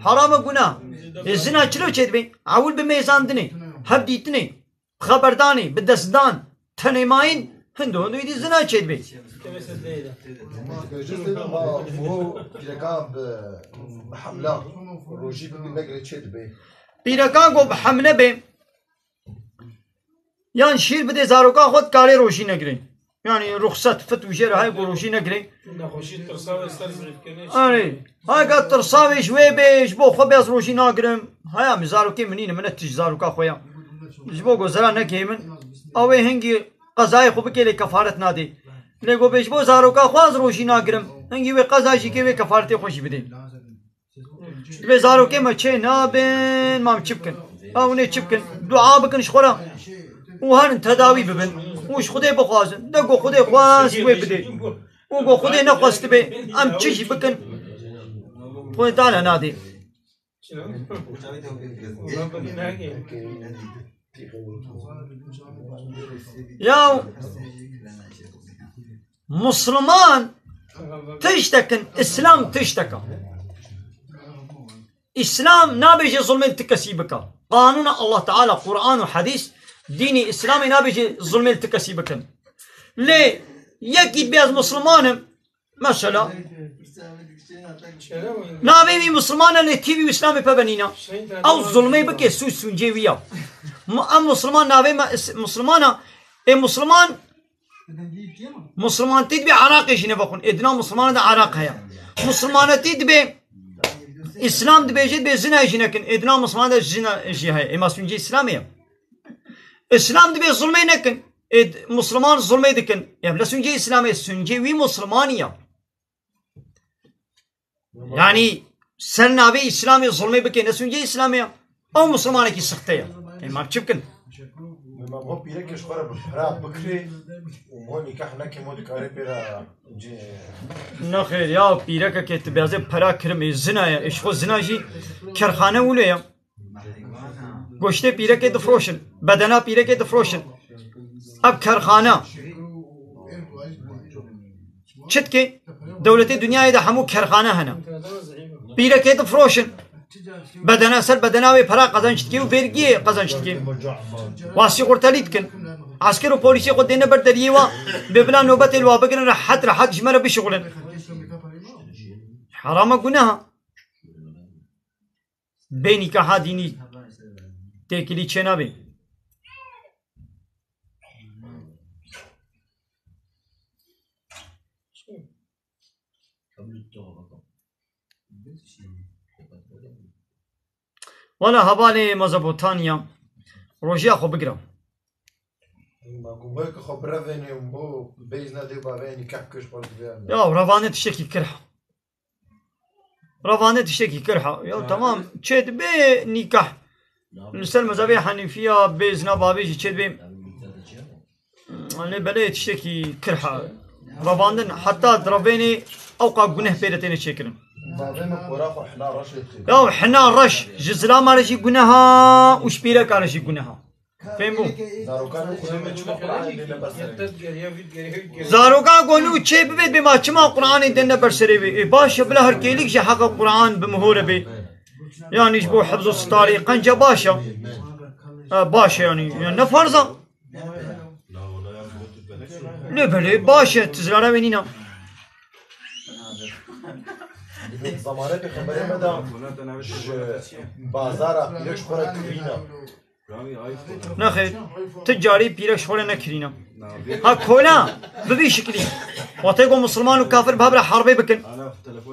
Harama guna. Ê zina çilo çêdibê? Ewil bi mêzandinê, hevdîtinê, xeberdanê, bi destdan, tenê mayîn, hindo hindo êdî zina çêdibê. Ama pêştê ma bo pîrekan bi, bi hemla rojî bibî negirê çêdibê. Pîrekan ku bi hemle bê, yan şîr bidê zaroka xwe, dikarê rojî negirê. Yani ruxset, fit û jê re heye ku rojî negirê. Nexweşî tirsa ve ser zirîfkirinê. Erê. Haka tirsa wê ji wê bê, ji bo xwe bê ez rojî nagirim. Haya min zarokê min nîne, min ne tij zaroka xwe ya. Ji bo ku zira nekê min, ew ê hingî qezayê xwe bikê lê kefaret nadê. Lê ku bê ji bo zaroka xwe ez rojî nagirim. Hingî wê qeza jî kê wê kefaretê xwe jî bidê. Divê zarokê me çê nabin, mam çi bikin? Ha, hûn ê çi bikin? Dua bikin ji xwe re. Û herin tedawî bibin. Û ji Xwedê bixwazin. De ku Xwedê xwest wê bidê. Û ku Xwedê nexwestibê, em çi jî bikin, Xwedê Teala nadê. Ya Musliman tiştekin, Îslam tişteka. Îslam nabêje zulmê li ti kesî bika. Qanûna Allah Teala, Quran û Hedîs, dînî Îslamê nabêje zulmê li ti kesî bikin. Lê yekî dibê ez Musliman im, mesela, navê wî Musliman e, lê tîvî û Îslamê peve nîne. Ew zulmê bike, sûc sûncê wî ya. Mu-, em Musliman navê me is-, Musliman e. Ê Musliman Muslimanetî dibe Iraqê jî nebe xwin. Ê di nav Muslimana de Iraq heye. Muslimanetî dibe Îslam dibêje dibe zina jî nekin. Ê di nav Muslimana de zina jî heye. Ê ma suncê Îslamê ye. Îslam dibe zulmê nekin. Ê d-, Musliman zulmê dikin. Ê bila suncê Îslamê, suncê wî Muslimanî ye. Yanî ser navê Îslamê zulmê bike, ne suncê Îslamê ya. Ew Muslimanekî sixte ya. Ê, ma çi bikin? Ema bo pîrekê ji xwe re bi pira bikirê û mo nîkah neke mo dikarê pê re cê- Nexêr ya, pîrekekê tu bêzê pera kirim, ê zina ya, ê ji xwe zina jî kerxane wilo ya. Goştê pîrekê difroşin, bedena pîrekê difroşin. Ev kerxane. Çi dike? Dewletê dinyayê de hemû kerxane hene. Pîrekê difroşin. Bedena ser bedena wê pera qezenc dike û vergiyê qezenc dike. Wa sîxurtelî dikin. Esker û polîsê xwe dêne ber deriyê wa. Bê bila nobetê li wa bigirin rehet rehet ji me re bişixulin. Herama guneha. Bê nîkaha dînî têkilî çênabê. Wala hevalê Mezopotamya, rojiya xwe bigira. Ma ku weke xwe birevêne û bo bêjna dê bavê nîkeh kir xwe dibê. Ya, revane tiştekî kir. Revane tiştekî kir ha. Ya, tamam, çê dibe nîkah. Li ser mezhebê Henîfiya bêzna bavê jî çê dibe. Lê belê tiştekî kir ha. Revandin heta direvênê ewqa guneh pê de têne çêkirin. Bavê min xora xwe hina reş lê dixê. Ya hina reş ji zilama re jî guneha û ji pîreka re jî guneha. Fêm bû. Zarokan û xwedê me çima Qur'anê dêne ber serê? Zarokan ku nû çê bibêt bê ma çima Qur'anê dêne ber serê wê? Ê, baş e, bila her kêlik ji heqa Qur'an bi mihore bê. Yanî ji bo hifz û sitarê qenca baş e. Ha, baş e yanî. Yanî ne farz e? Lê belê baş e, tu zirara wê nîna. Zamanê pêxemberê me de ji bazara pîrek ji xwe re kirîna. Nexêr, tu carî pîrek ji xwe re nekirîna. Ha kola, bi vî şiklî. Wextê ku Musulman û kafir bi hev re herbê bikin.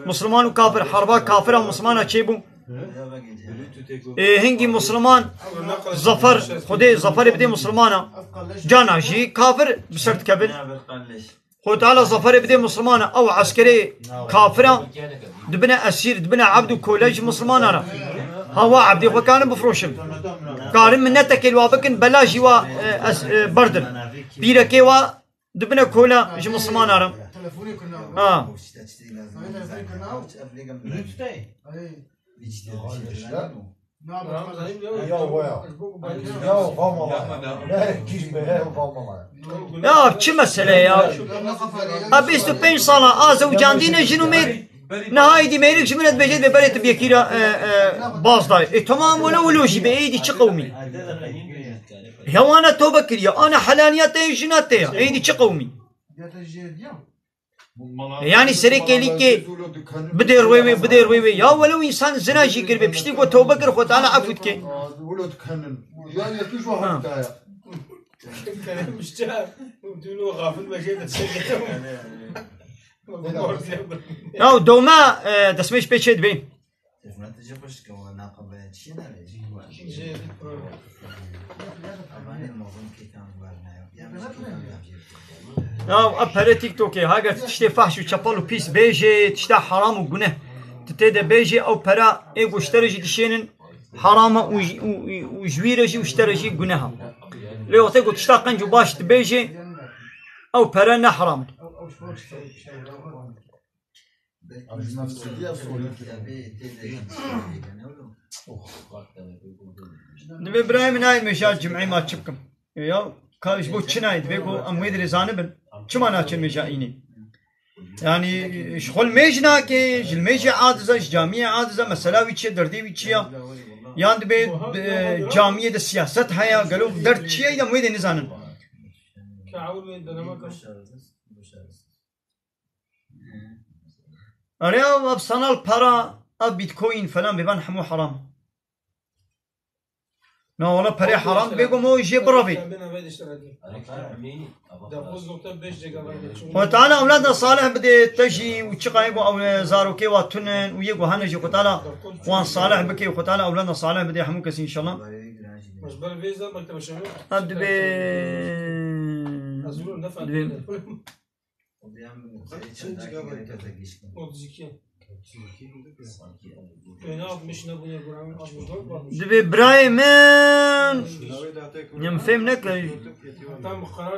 Musulman û kafir, herba kafira Musulmana çêbû. Ê, hingî Musulman zafer, Xwedê zaferê bidê Musulmana. Cana jî kafir bi ser dikevin. Xwedê Teala zaferê bidê Musulmana, ew eskerê kafira dibine esîr, dibine ebd û kole ji Musulmana re. Ha wa ebdê xwe karin bifroşin. Karin minnetekê li wa bikin, bela jî wa, e, es-, e, berdin. Pîrekê wa dibine kole ji Musulmana re. Ha. Ya, va mala. Ne, kîş be, he, va mala. Ya, çi mesele ya? A bîst û pênc sala a zewcandî ne jin û mêr. Niha êdî mêrik ji min re dibêje, dibê berê tu bi yekî re, e, e, baz dayê. E, tamam, wele wilo jî be, êdî çi qewmî? Ya wana tobe kiriye, ana helaniya te ye, jina te ye. Êdî çi qewmî? E, yanî serê kêlîkê bidê rûyê wê, bidê rûyê wê. Ya welew însan zina jî kiribe, piştî ku tewbe kir, Xwe Teala efû dike. Ha. Ya dewma, e, destmêj pê çê dibê. Ya ev pere TikTokê, heger tu tiştê fehş û çepel û pîs bêjê, tişta heram û guneh, tu tê de bêjê, ew pera ê ku ji te re jî dişênin, heram e û ji, û, û, û ji wî re jî û ji te re jî guneh e. Lê wextê ku tişta qenc û baş dibêjê, ew pere ne heram e. Divê birayê min nayê mêja cimê ma çi bikim? Ya, ka ji bo çi nayê? Divê ku em wê dirê zanibin. Çima naçin mêja înê? Yanî, ji xwe li mêj nake, ji li mêjê aciz e, ji camiyê aciz e, mesela wî çi ye, derdê wî çi ye? Yan divê, e, camiyê de siyaset heye, gelo derd çi ye, em wê dê nizanin. Erê, ev sanal para, ev bitcoin falan, bêvan hemû heram. Na wala perê heram bê ku mo jê birevê. Xwe Teala ewlada salih bidê te jî û çiqa hê ku ew zarokê wa tunin û yê ku hene jî Xwe Teala wan salih bike û Xwe Teala ewlada salih bidê hemû kesî înşallah. Ev dibê, dibê. Dibê birayê min, em fêm nekin.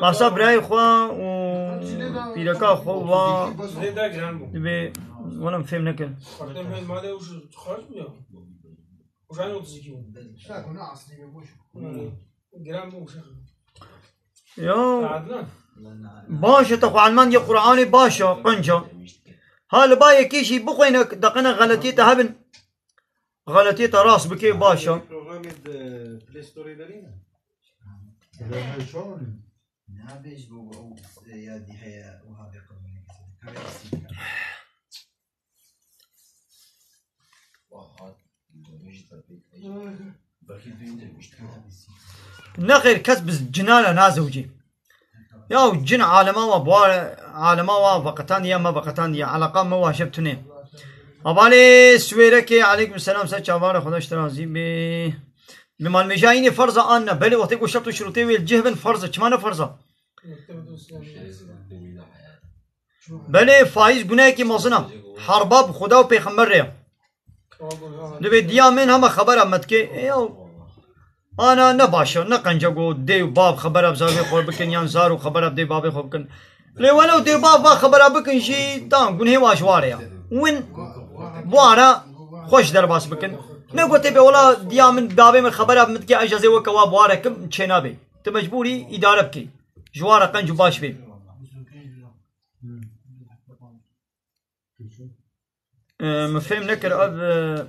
Masa birayê xwe û pîreka xwe wa dibê, wala em fêm nekin. Ya baş e, te xwe elmandiye Qur'anê baş e, qenc e. Ha li ba yekê jî bixwêne, deqene xeletiyê te hebin. Xeletiyê te rast bikê, baş e. Programê di Play Storeê derî ne? Nabêj bo ew yadî heye û havê qebûlê. Nexêr, kes bi cina re nazewicê. Ya cin alema wa buar, alema wa veqetandiye, me veqetandiye, eleqa me wa jeb tune. Avalê Swêrekê, aleykum selam, ser çavare, Xweda ji te razî bê. Bi malmêja înê ferz e an ne? Belê, wextê ku şert û şirûtê wê li cih bin ferz e, çima ne ferz e? Belê, faiz gunehekî mezin e. Harba bi Xuda û Pêxember re ye. Divê diya min hema xebera me dike. Ê, ew ana ne baş e, ne qenc e ku dê û bav xebera bi zarokê xwe bikin, yan zarok xebera bi dê bavê xwe bikin. Lê welew dê û bav va xebera bikin jî, tam gunehê wa ji wa re ye. Win bi wa re xweş derbas bikin. Ne ku tê bê wela diya min, bavê min xebera bi min dike, ez jî ez ê weke wa bi wa re kim, çênabê. Tu mecbûr î îdare bikî. Ji wa re qenc û baş bê. E, min fêm nekir, ev, e,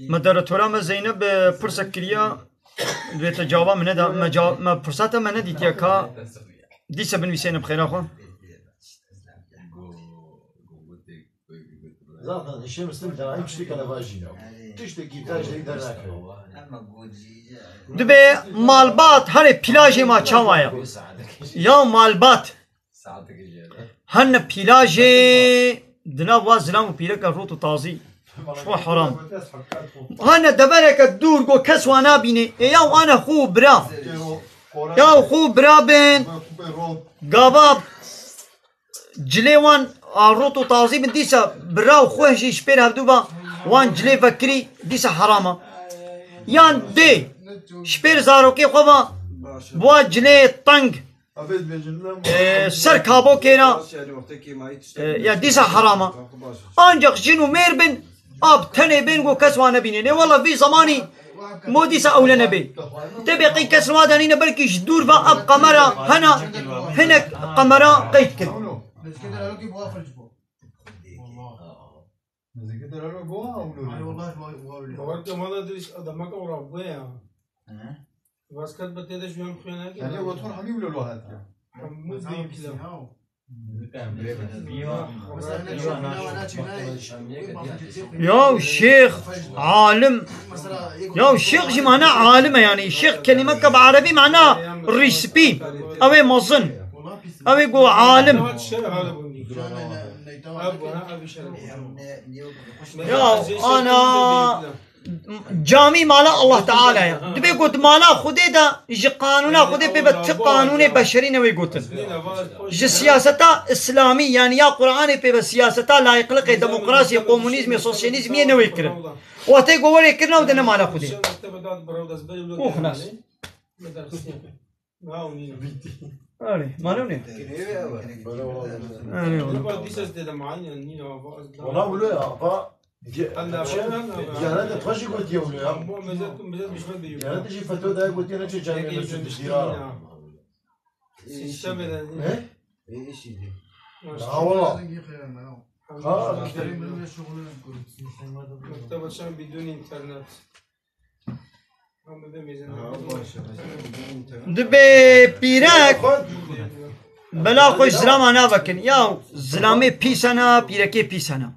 moderatora me Zeynep, e, pirsek kiriya, divê te cava min neda, me ca-, me pirsa te me nedîtiye ka, dîse binivîsêne bi xêra xwe. Zaten Hişê Muslim daîm tiştekî levajî ne. Tiştekî te ji derî dernakeve. Dibê malbat herê pîlajê ma çawa ye? Ya malbat. Hene pîlajê di nav wa zilam û pîreka rût û tazî. Çima heram? Hene devereke dûr go kes wa nabînê. Ê ya ane xû bira. Ya xû bira bin. Gava cilê wan a rût û tazî bin dîsa bira û xwe jî ji pêr hevdû ba wan cilê vekirî dîsa herama. Yan dê ji pêr zarokê xwe ba bi wa cilê teng e, ser kabokê re, e, ya dîsa herama. Ancak jin û mêr bin, a bi tenê bên ku kes wan nebîne. Nê wela vî zemanî mo dîsa ewle nebê. Tê bê qey kes li wa de nîne, belkî ji dûr ve ev qemera hena, hinek qemera qeyd kir. Nêzîkî derhalo ki bu afir ji bo. Nêzîkî derhalo bo ha ewle. Ay, wallahi bu, bu ewle. Bawer ke mala dirîş adamaka ora bu ya. He? Vaskat be tê de ji yan xuya nake. Hele wexton hemî wilo lo hat ya. Hemû dî pîla. Ya şêx, alim. Ya şêx jî mana alim e yani. Şêx kelimeke bi erebî mana rîspî. Ew ê mezin. Ew ê go alim. Ya ana. Camî mala Allah Teala ye. Dibê got mala Xwedê de ji qanûna Xwedê pê ve ti qanûnê beşerî newê gotin. Ji siyaseta îslamî, yani ya Qur'anê pê ve siyaseta layıklıkê, demokrasiyê, komunîzmê, sosyalîzmê newê kirin. Wextê ku werê kirin ew de ne mala Xwedê. Û xilas. Erê, mano ne? Erê, wala. Wala wilo ya, va, ge-, Allah, ge-, Allah, Allah. Gere de xwe jî gotiye wilo ya. Bu mezet, mezet bişmet bir yol. Gere de jî fetwa daye gotiye ne çe camiyê ne çe diştî ya. Sistemê de. He? Ha, wala. Ha, işte. Mektebe çend bidûn internet. Dibê pîrek bela xwe ji zilama navekin. Ya zilamê pîs hene, pîrekê pîs hene.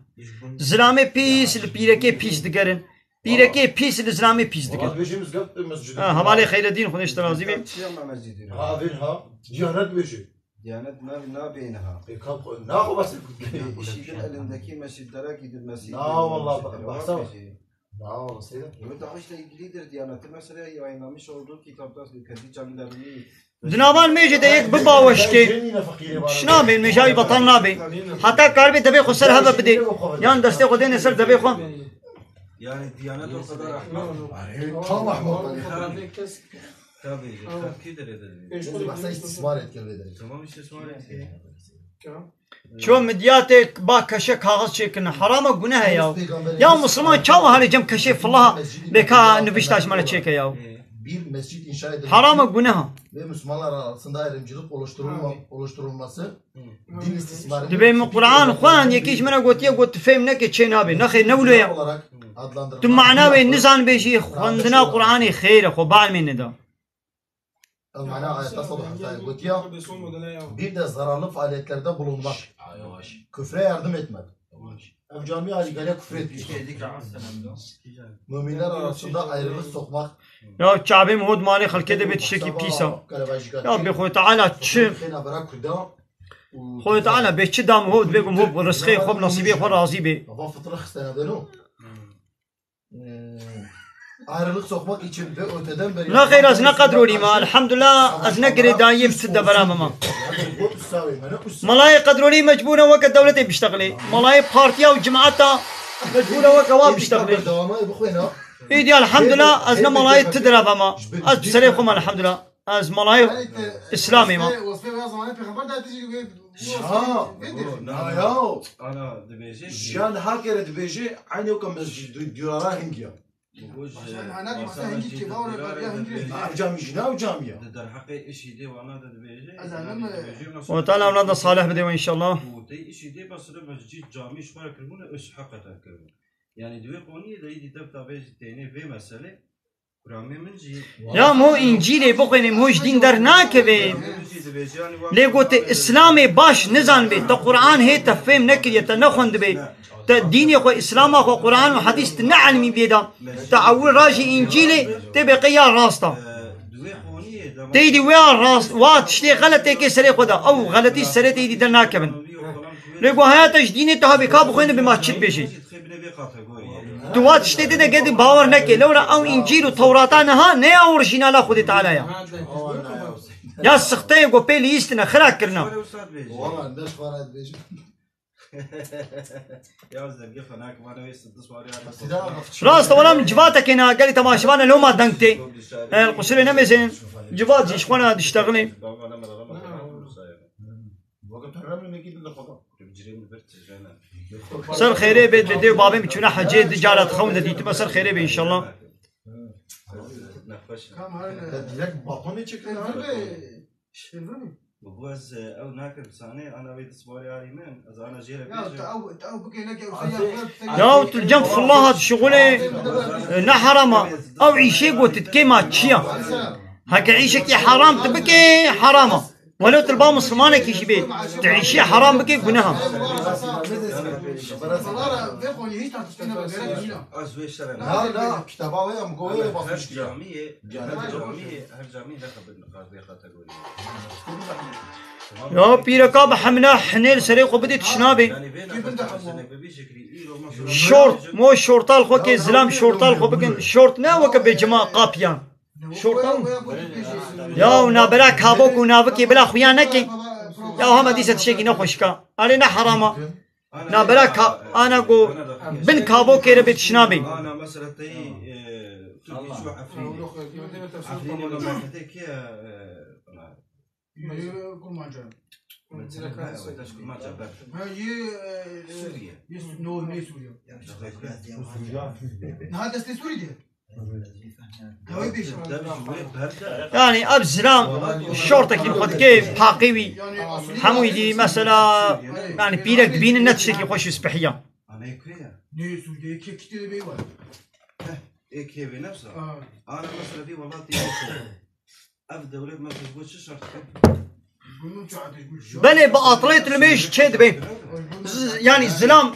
Zilamê pîs li pîrekê pîs digerin. Pîrekê pîs li zilamê pîs dikin. Valla dibêjin mizgeft, mescid. Ha, hevalê Xeyredîn, Xwedê ji te razî be. Çiya me mescid Ha, vin ha. Diyanet dibêjin. Diyanet nabê, nabê niha. E, kam xwe, na xwe behs kir. İşidir elindeki mescid, derekîdir mescid. Na, valla, mescid, behsa. Devam edecek. Na, valla, seyda. Yo, daha işte ilgilidir Diyanet'in mesela yayınlamış olduğu kitapta kendi camilerini Di navan mêjê de yek bi baweşkê, şinabê, mêja wî betal nabê. Heta karibê devê xwe ser heve bidê. Yan destê xwe dêne ser devê xwe. Yani Diyanet o kadar ahmak. Tam ahmak. Tabii, tabii ki derede. Biz bahsa istismar etken derede. Tamam, istismar etken. Ço midyatê ba keşe kaxiz çêkirin. Heram e, guneh e ya. Ya Musulman çawa halê cem keşê filah bêka nivîşta ji me re çêke ya. Bir mescid inşa edilmesi Heram e, guneh e. Ve Müslümanlar arasında ayrımcılık oluşturulma, oluşturulması din istismarı Dibê min Quran xwend, yekî ji min re gotiye, got, tu fêm neke çê nabê. Nexêr, ne wilo ya. Olarak adlandırılmaktadır. Tu mana wê nizanibê jî, xwendina Quranê xêr e, xwe balmê neda. El mana ayette sabah gotiya, bir de zararlı faaliyetlerde bulunmak, küfre yardım etmek. Ev camiye alî gele küfür etmiş. Müminler arasında ayrılık sokmak. Ya çavê min hot malê xelkê de bê tiştekî pîs e. Ya bê Xwedê Teala çi? Xwedê Teala bê çi dam hot, bê gum hot, rizqê xwe bi nasîbê xwe razî bê. Ava fıtırı xistene deno. Ayrılık sokmak için ve öteden beri Nexêr, ez ne qedrolî me. Elhamdulillah, ez ne girêdayiyê bi tu devera me me. Melayê qedrolî mecbûr e weke dewletê biştexilê. Melayê partiya û cemaeta mecbûr e weke wa biştexilê. Îdî elhamdulillah, ez ne melayê tu direve me. Ez bi serê xwe me elhamdulillah. Ez melayê Îslamê me. Ha, ha, ya. Ana dibêje. Jiyan ha kere dibêje, eynî weke mescid du-, diyara hingiya. Ev camî jî ne ev camî ya. Di derheqê işî dê wana de dibêje. Xwedê Teala evlada salih bide we înşallah. Û tê işî dê bes li mescid camî ji xwe re kiribûne, û hakikaten kiribûne. Yani di wê qoniyê de îdî dev tabê jî tênê vê meselê. Ya mo Încîlê bixwêne, mo ji dîn dernakeve. Lê gote Îslamê baş nizanibê, te Quran hê te fêm nekiriye, te nexwendibe, te dînê xwe, Îslama xwe, Quran û Hedîs tu neelmî bê da, te ewil rajî Încîlê tê bê qey ya rast a. Tê dî wê ya rast, wa tiştê xeletê kê serê xwe de, ew xeletî serê tê dî dernakevin. Lê go heya te ji dînê te habê ka bixwêne bê ma çi dibêjî. Tu wa tiştê tê de gedî bawer neke. Lewra ew Încîl û Tewrata niha ne ya orîjînala Xwedê Teala ya. Ya sixteyê ku pê lîstine, xira kirina. Rast e, wela min civatekê na gelî temaşevane loma deng tê. El qusirê nemêzin. Civat jî ji xwe na diştexilê. Ser xêrê bê, dê û babê min çûne hecê, di cara dixewin de dîtime, ser xêrê bê înşallah. Bi bu ez, e, ew nakim sanê, ana wê disbarê arî min, ez ana jê re bêjim. Ya tu cem filahat şixulê, e, ne herama. Ew îşê got tu dikê ma çi ya? Heke îşekî heram tu bikê, herama. Welo tu li ba Mislimanekî jî bê, tu îşê heram bikê, guneha. Ez wê şerê Na, na, kitaba wê em go wê basmış kiriye. Her camiyê, her camiyê ne xebir niqaş vê kategoriyê. Ya pîreka bi hemle hinê li serê xwe bidê tişt nabê. Şort, mo şortal xwe kê, zilam şortal xwe bikin. Şort ne weke bê cima qapiyan. Şortan. Ya û nabera kabok û navikê bila xuya neke. Ya hema dîse tiştekî nexweşika. Erê ne herama. Nabera ka-, ana go bin kabokê re bê tişt nabê. Ana mesela teyî, e, Tirkî çû Efrînê. Efrînê memleketê kê ye, e, Pınar? Yê Kurmanca. Mesela, evet, taş Kurmanca, ber. Ha, yê, e, e, Suriye. Yê Su-, no, ne Suriye? Niha destê Sûrî de. Yanî ev zilam şortekî xwe dike paqî wî. Hemû dî mesela, yanî pîrek dibînin ne tiştekî xweş û spihiya. Nê Sûrî de yekê kitê de bê were. Ê kê bê nefsa? Ana mesela vî welatî. Ev dewlet mesela ji bo çi şert dike? Belê bi atlê tu li mêj çê dibe. Z-, yanî zilam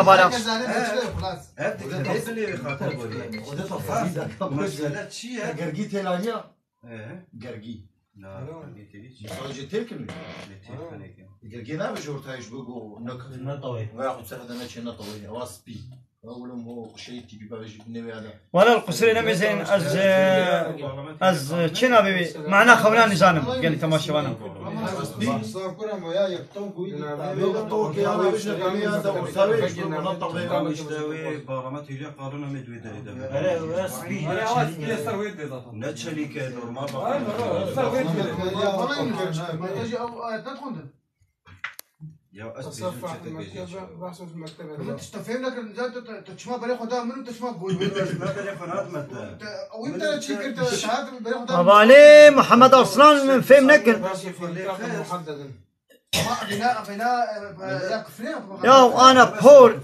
hebala. Herkes zaten açılıyor, خلاص. Ev dikilê bilê wê xatir borî. Mesele çi ye? Gergî têlaniya. Ee? Gergî. Na, gergî têlî çi? Sadece têl kirî. Lê têl kirî. Gergî ne bi jor tayış bu go nak. Ne tawê. Veya xu sehde ne çe ne tawê. Ewa spî. Oğlum o şey tipi bavêjî binêvê ada. Wala li qusirê nemêzên ez, e, ez, e, çê navê wê? Mana xewna nizanim, gelî temaşevanan. Ne çelîke normal bak. Ya ez bêjim çi te bêjî çi. Min tişta fêm nekirin, zaten tu, tu, tu çima berê xwe da min û tu çima goy. Min berê xwe nat me te. Ew te çi kir, tu saet berê xwe da. Hevalê Muhammed Arslan min fêm nekin. Ama bina, bina, e, e, ya kufrê, ama Ya ana por. Ew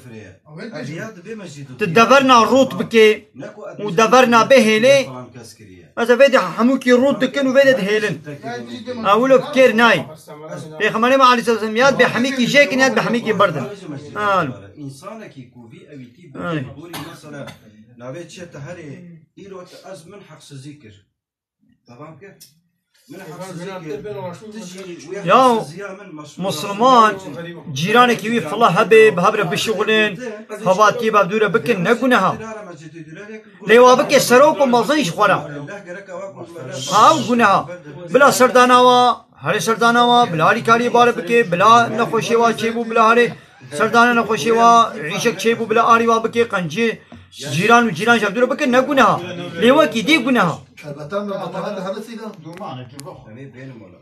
ê bêjin. Tu deverna rût bikê û deverna bihêlê. Ez ê vê de hemûkî rût dikin û vê de dihêlin. Ew wilo bi kêr nayê. Pêxemberê me aleyhisselam ya bi hemîkî jêkin ya bi hemîkî birdin. Al. Însanekî ku vî ewîtî Ay. Bikî gorî mesela navê çi te herê îro te ez min heqsizî kir. Tamam kir. Min heqsizî kir. Tijî wê Ya heqsiziya min mesûl Musulman, cîranekî wî fila hebe, bi hev re bişixulin, xebatiyê bi hevdû re bikin, ne guneha. Lê wa bike serok û mezin ji xwe re. Ha, ew guneha. Bila serdana wa, herê serdana wa, bila alîkariyê bare bike, bila nexweşê wa çêbû, bila herê serdana nexweşê wa, îşek çêbû, bila arî wa bike, qencî cîran û cîran ji hevdû re bike, ne guneha. Lê wekî dî guneha. Elbette, elbette, hadi, hadi, Seyda. Em ê bênin wala.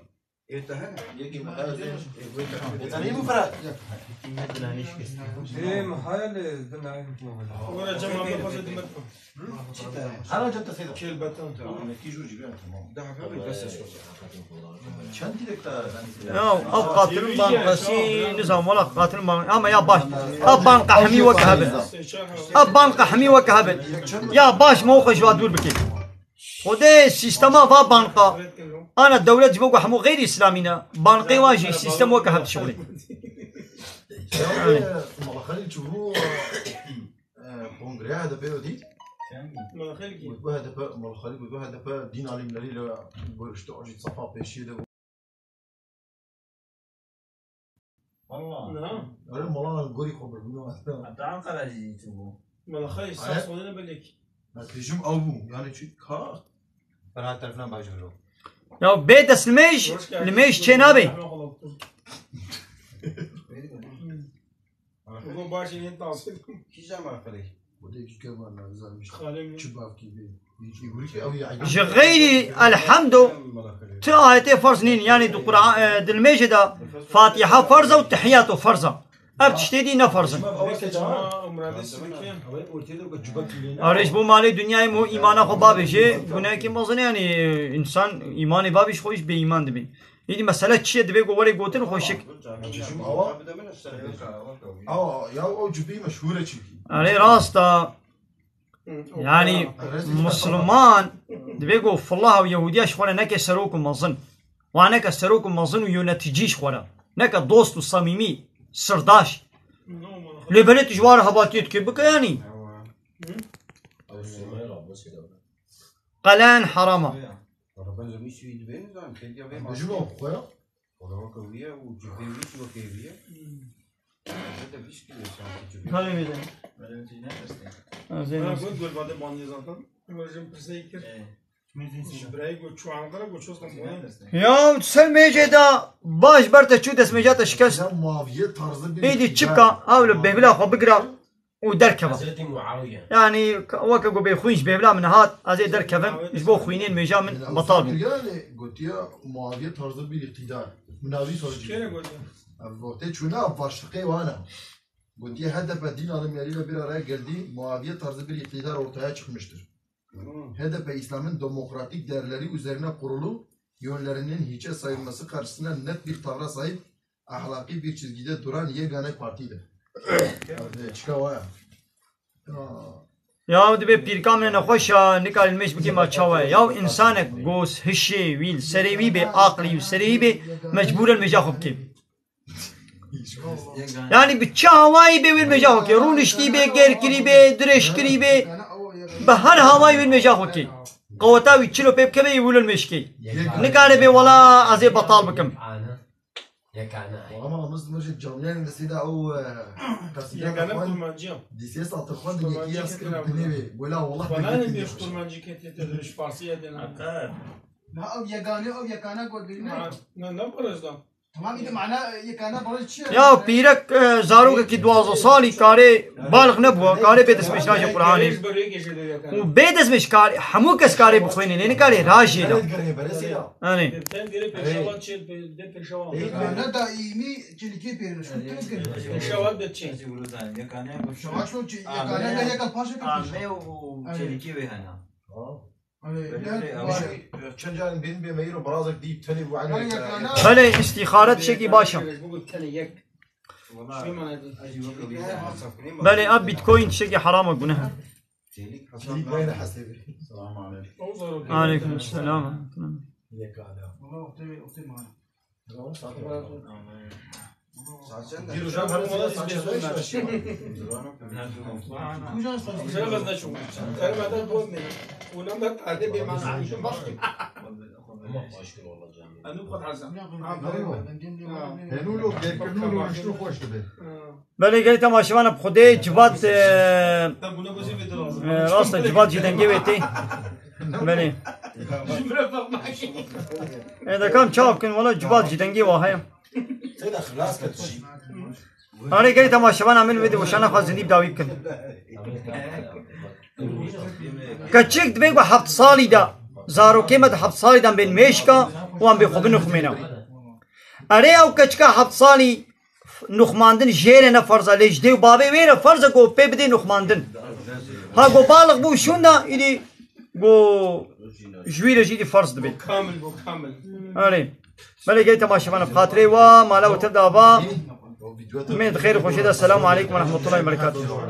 Ê te hene? Yekî mi heye zê. Ê wê te hene. Ê te nî bû Firat? Ê mi heye lê din nayê. Wala cem abi xwazê dimet. Çi te hene? Hana cem te Seyda. Kelbetan. Tamam, ne ki jûr cî bê, tamam. Da hebe bes e şo. Çend direk te? Ya, ev qatilin banqasî, nizam wala qatilin ban-, ama ya baş. Ev banqa hemî wek hebin. Ev banqa hemî wek hebin. Ya baş me xwe ji wa dûr bike. Xwedê sîstema va banqa. Ana dewlet ji bo ku hemû xeyrî îslamî ne. Banqê wan jî sîstem weke hev dişixulê. Mala Xelîl çûbû, e, kongreya H D P yo dît. Mala Xelîl kî? Got, bu H D P, Mala Xelîl got, bu H D P dîn alîmlerî le görüştü, acî sefa pêşiyê de. Valla. Na. Öyle Mala gorî xwe birbirine. Hatta Ankara jî çûbû. Mala Xelîl, sağ soluna belek. Ez bêjim ew bû, yani çi ka? Ferhat tarafından başvuru. Ya bê destnimêj, nimêj çê nabe. Bugün baş yeni tavsiye. Kîja Mala Xelîl? Bu da iki kere var, lazım. Xalê min. Çi bavkî bê? Ji xeyrî elhemdo, ti ayetê ferz nîn, yani di Qur'an, e, di nimêjê de Fatiha ferz e û Tehiyato ferz e. Ev tiştê dî ne ferz in. Arê ji bo malê dinyayê mo îmana xwe bavêje, gunehekî mezin e, yani, e, însan îmanê bavêj xwe jî bêîman dibî. Îdî mesele çi ye? Divê ku werê gotin xweşik. Awa, awa, ya o cibî meşhur e çünkü. Erê rast e. Yani, Musliman divê ku filah û Yehudiya ji xwe re neke serok û mezin. Wa neke serok û mezin û yöneticî ji xwe re. Neke dost û samîmî, sirdaş. Lê belê tu ji wa re hebatiyê dikê bike yani. Qelen herama. Valla ben zemî suyu dibê nizanim, kediya vê Em dibêjim ew xwe ya. Valla weke wî ye û cibê wî jî weke wî ye. Hmm. Zete vîst kilo sanki cibê. Hadi bir de. Öyle bir şey ne dersin? Ha, Zeynep. Ha, got got vade bandiye zaten. Hocam pirseyî kir. Ee. Ji birayê ku çû Ankara ku çû Stenbolê. Ya ser mêjê de baş ber te çû destmêja te şikest. Ya Muaviye tarzı bir Êdî iktidar. Çi bika, ew li bêhvila xwe bigira û derkeva. Hazreti Muawiye. Yani weke ku bê xwîn ji bêhvila min hat, ez ê derkevim, ji bo xwînên mêja min betal bû. Yani gotiya Muaviye tarzı bir iktidar. Min avî soru Kere gotiya. Ev wextê çûna başlıqê wana. Gotiye H D P din alımlarıyla bir araya geldi, Muaviye tarzı bir iktidar ortaya çıkmıştır. Hı. H D P İslam'ın demokratik değerleri üzerine kurulu, yönlerinin hiçe sayılması karşısında net bir tavra sahip, ahlaki bir çizgide duran yegane partidir. Ev çika waya. Ya. Ya divê pîrka min nexweş a, nikarî mêj bikê ma çawa ye. Ya insanek gos hişê wî li serê wî bê, aqlî wî serê wî bê, mecbûr e mêja xwe bikê. Yani bi çi hawayî bê wê mêja xwe kê. Rûniştî bê, gêrkirî bê, dirêjkirî bê. Bi her hawayî wê mêja xwe kê. Qeweta wî çilo pê bikeve yê wilo mêj kê. Nikare bê wela ez ê betal bikim. Yekane. Ama mız mıcı camiyên de sida o, e, qasîdana Yekane xwan kurmancî. Dîsê satır xwan de Kurmancî yekî yaz kir kir bira binê wê. Wela wela Xwanan binê bir wê. Kurmancî ketê te diriş Farsî ya dena. Akar. Na ev yegane, ev yekane got birine. Ha, ne, ne parasdan. Tamam, îdî mana, e, yekane baraj çi ye? Ya pîrek, e, zarokekî duwazdeh salî karê balix nebû, karê bê destmêj naje Qur'anê. Û bê destmêj karê, hemû kes karê bixwîne, nê nikarê rajê da. Evet, gerek beresi ya. Hani. Ten gere Pêşawa çê, pê-, de Pêşawa. Yekane daîmî çêlikê pêrin, şu tevkir. Pêşawa de çê. Şewa şu çê, yekane de yekal paşa kir. Ame û çêlikê wê hena. Belê, belê, belê, belê. Çend carên bên bê me îro birazek dî tenê bû, yani, Belê, îstîxare tiştekî baş e. Belê, ev Bitcoin tiştekî heram e, guneh e. Çêlik wayne hesê bir. Selamun aleyküm. Aleyküm selam. Belê gelî temaşevan bi Xwedê civat, e, e, rast e, civat jî dengê wê tê. Belê. E, dekam çav kin, wala civat jî dengê wa heye. Arê gelî temaşevana min vê de weşana xwe zindî bi dawî bikin. Keçik divê ku heft salî de, zarokê me di heft salî de bên mêşka û em bê xwe binixumêne. Erê ew keçika heft salî nixumandin jê re ne ferz e, lê ji dê û bavê wê re ferz e ku pê bidê nixumandin. Ha ku balix bû şûnda, îdî ku ji wî re jî îdî ferz dibe. Kamil bû, kamil. Erê. Belê gelî temaşevan bi xatirê wa, mala û tev de ava. Min di xêr û xweşê de. Selamu aleykum ve rahmetullahi ve berekatuhu.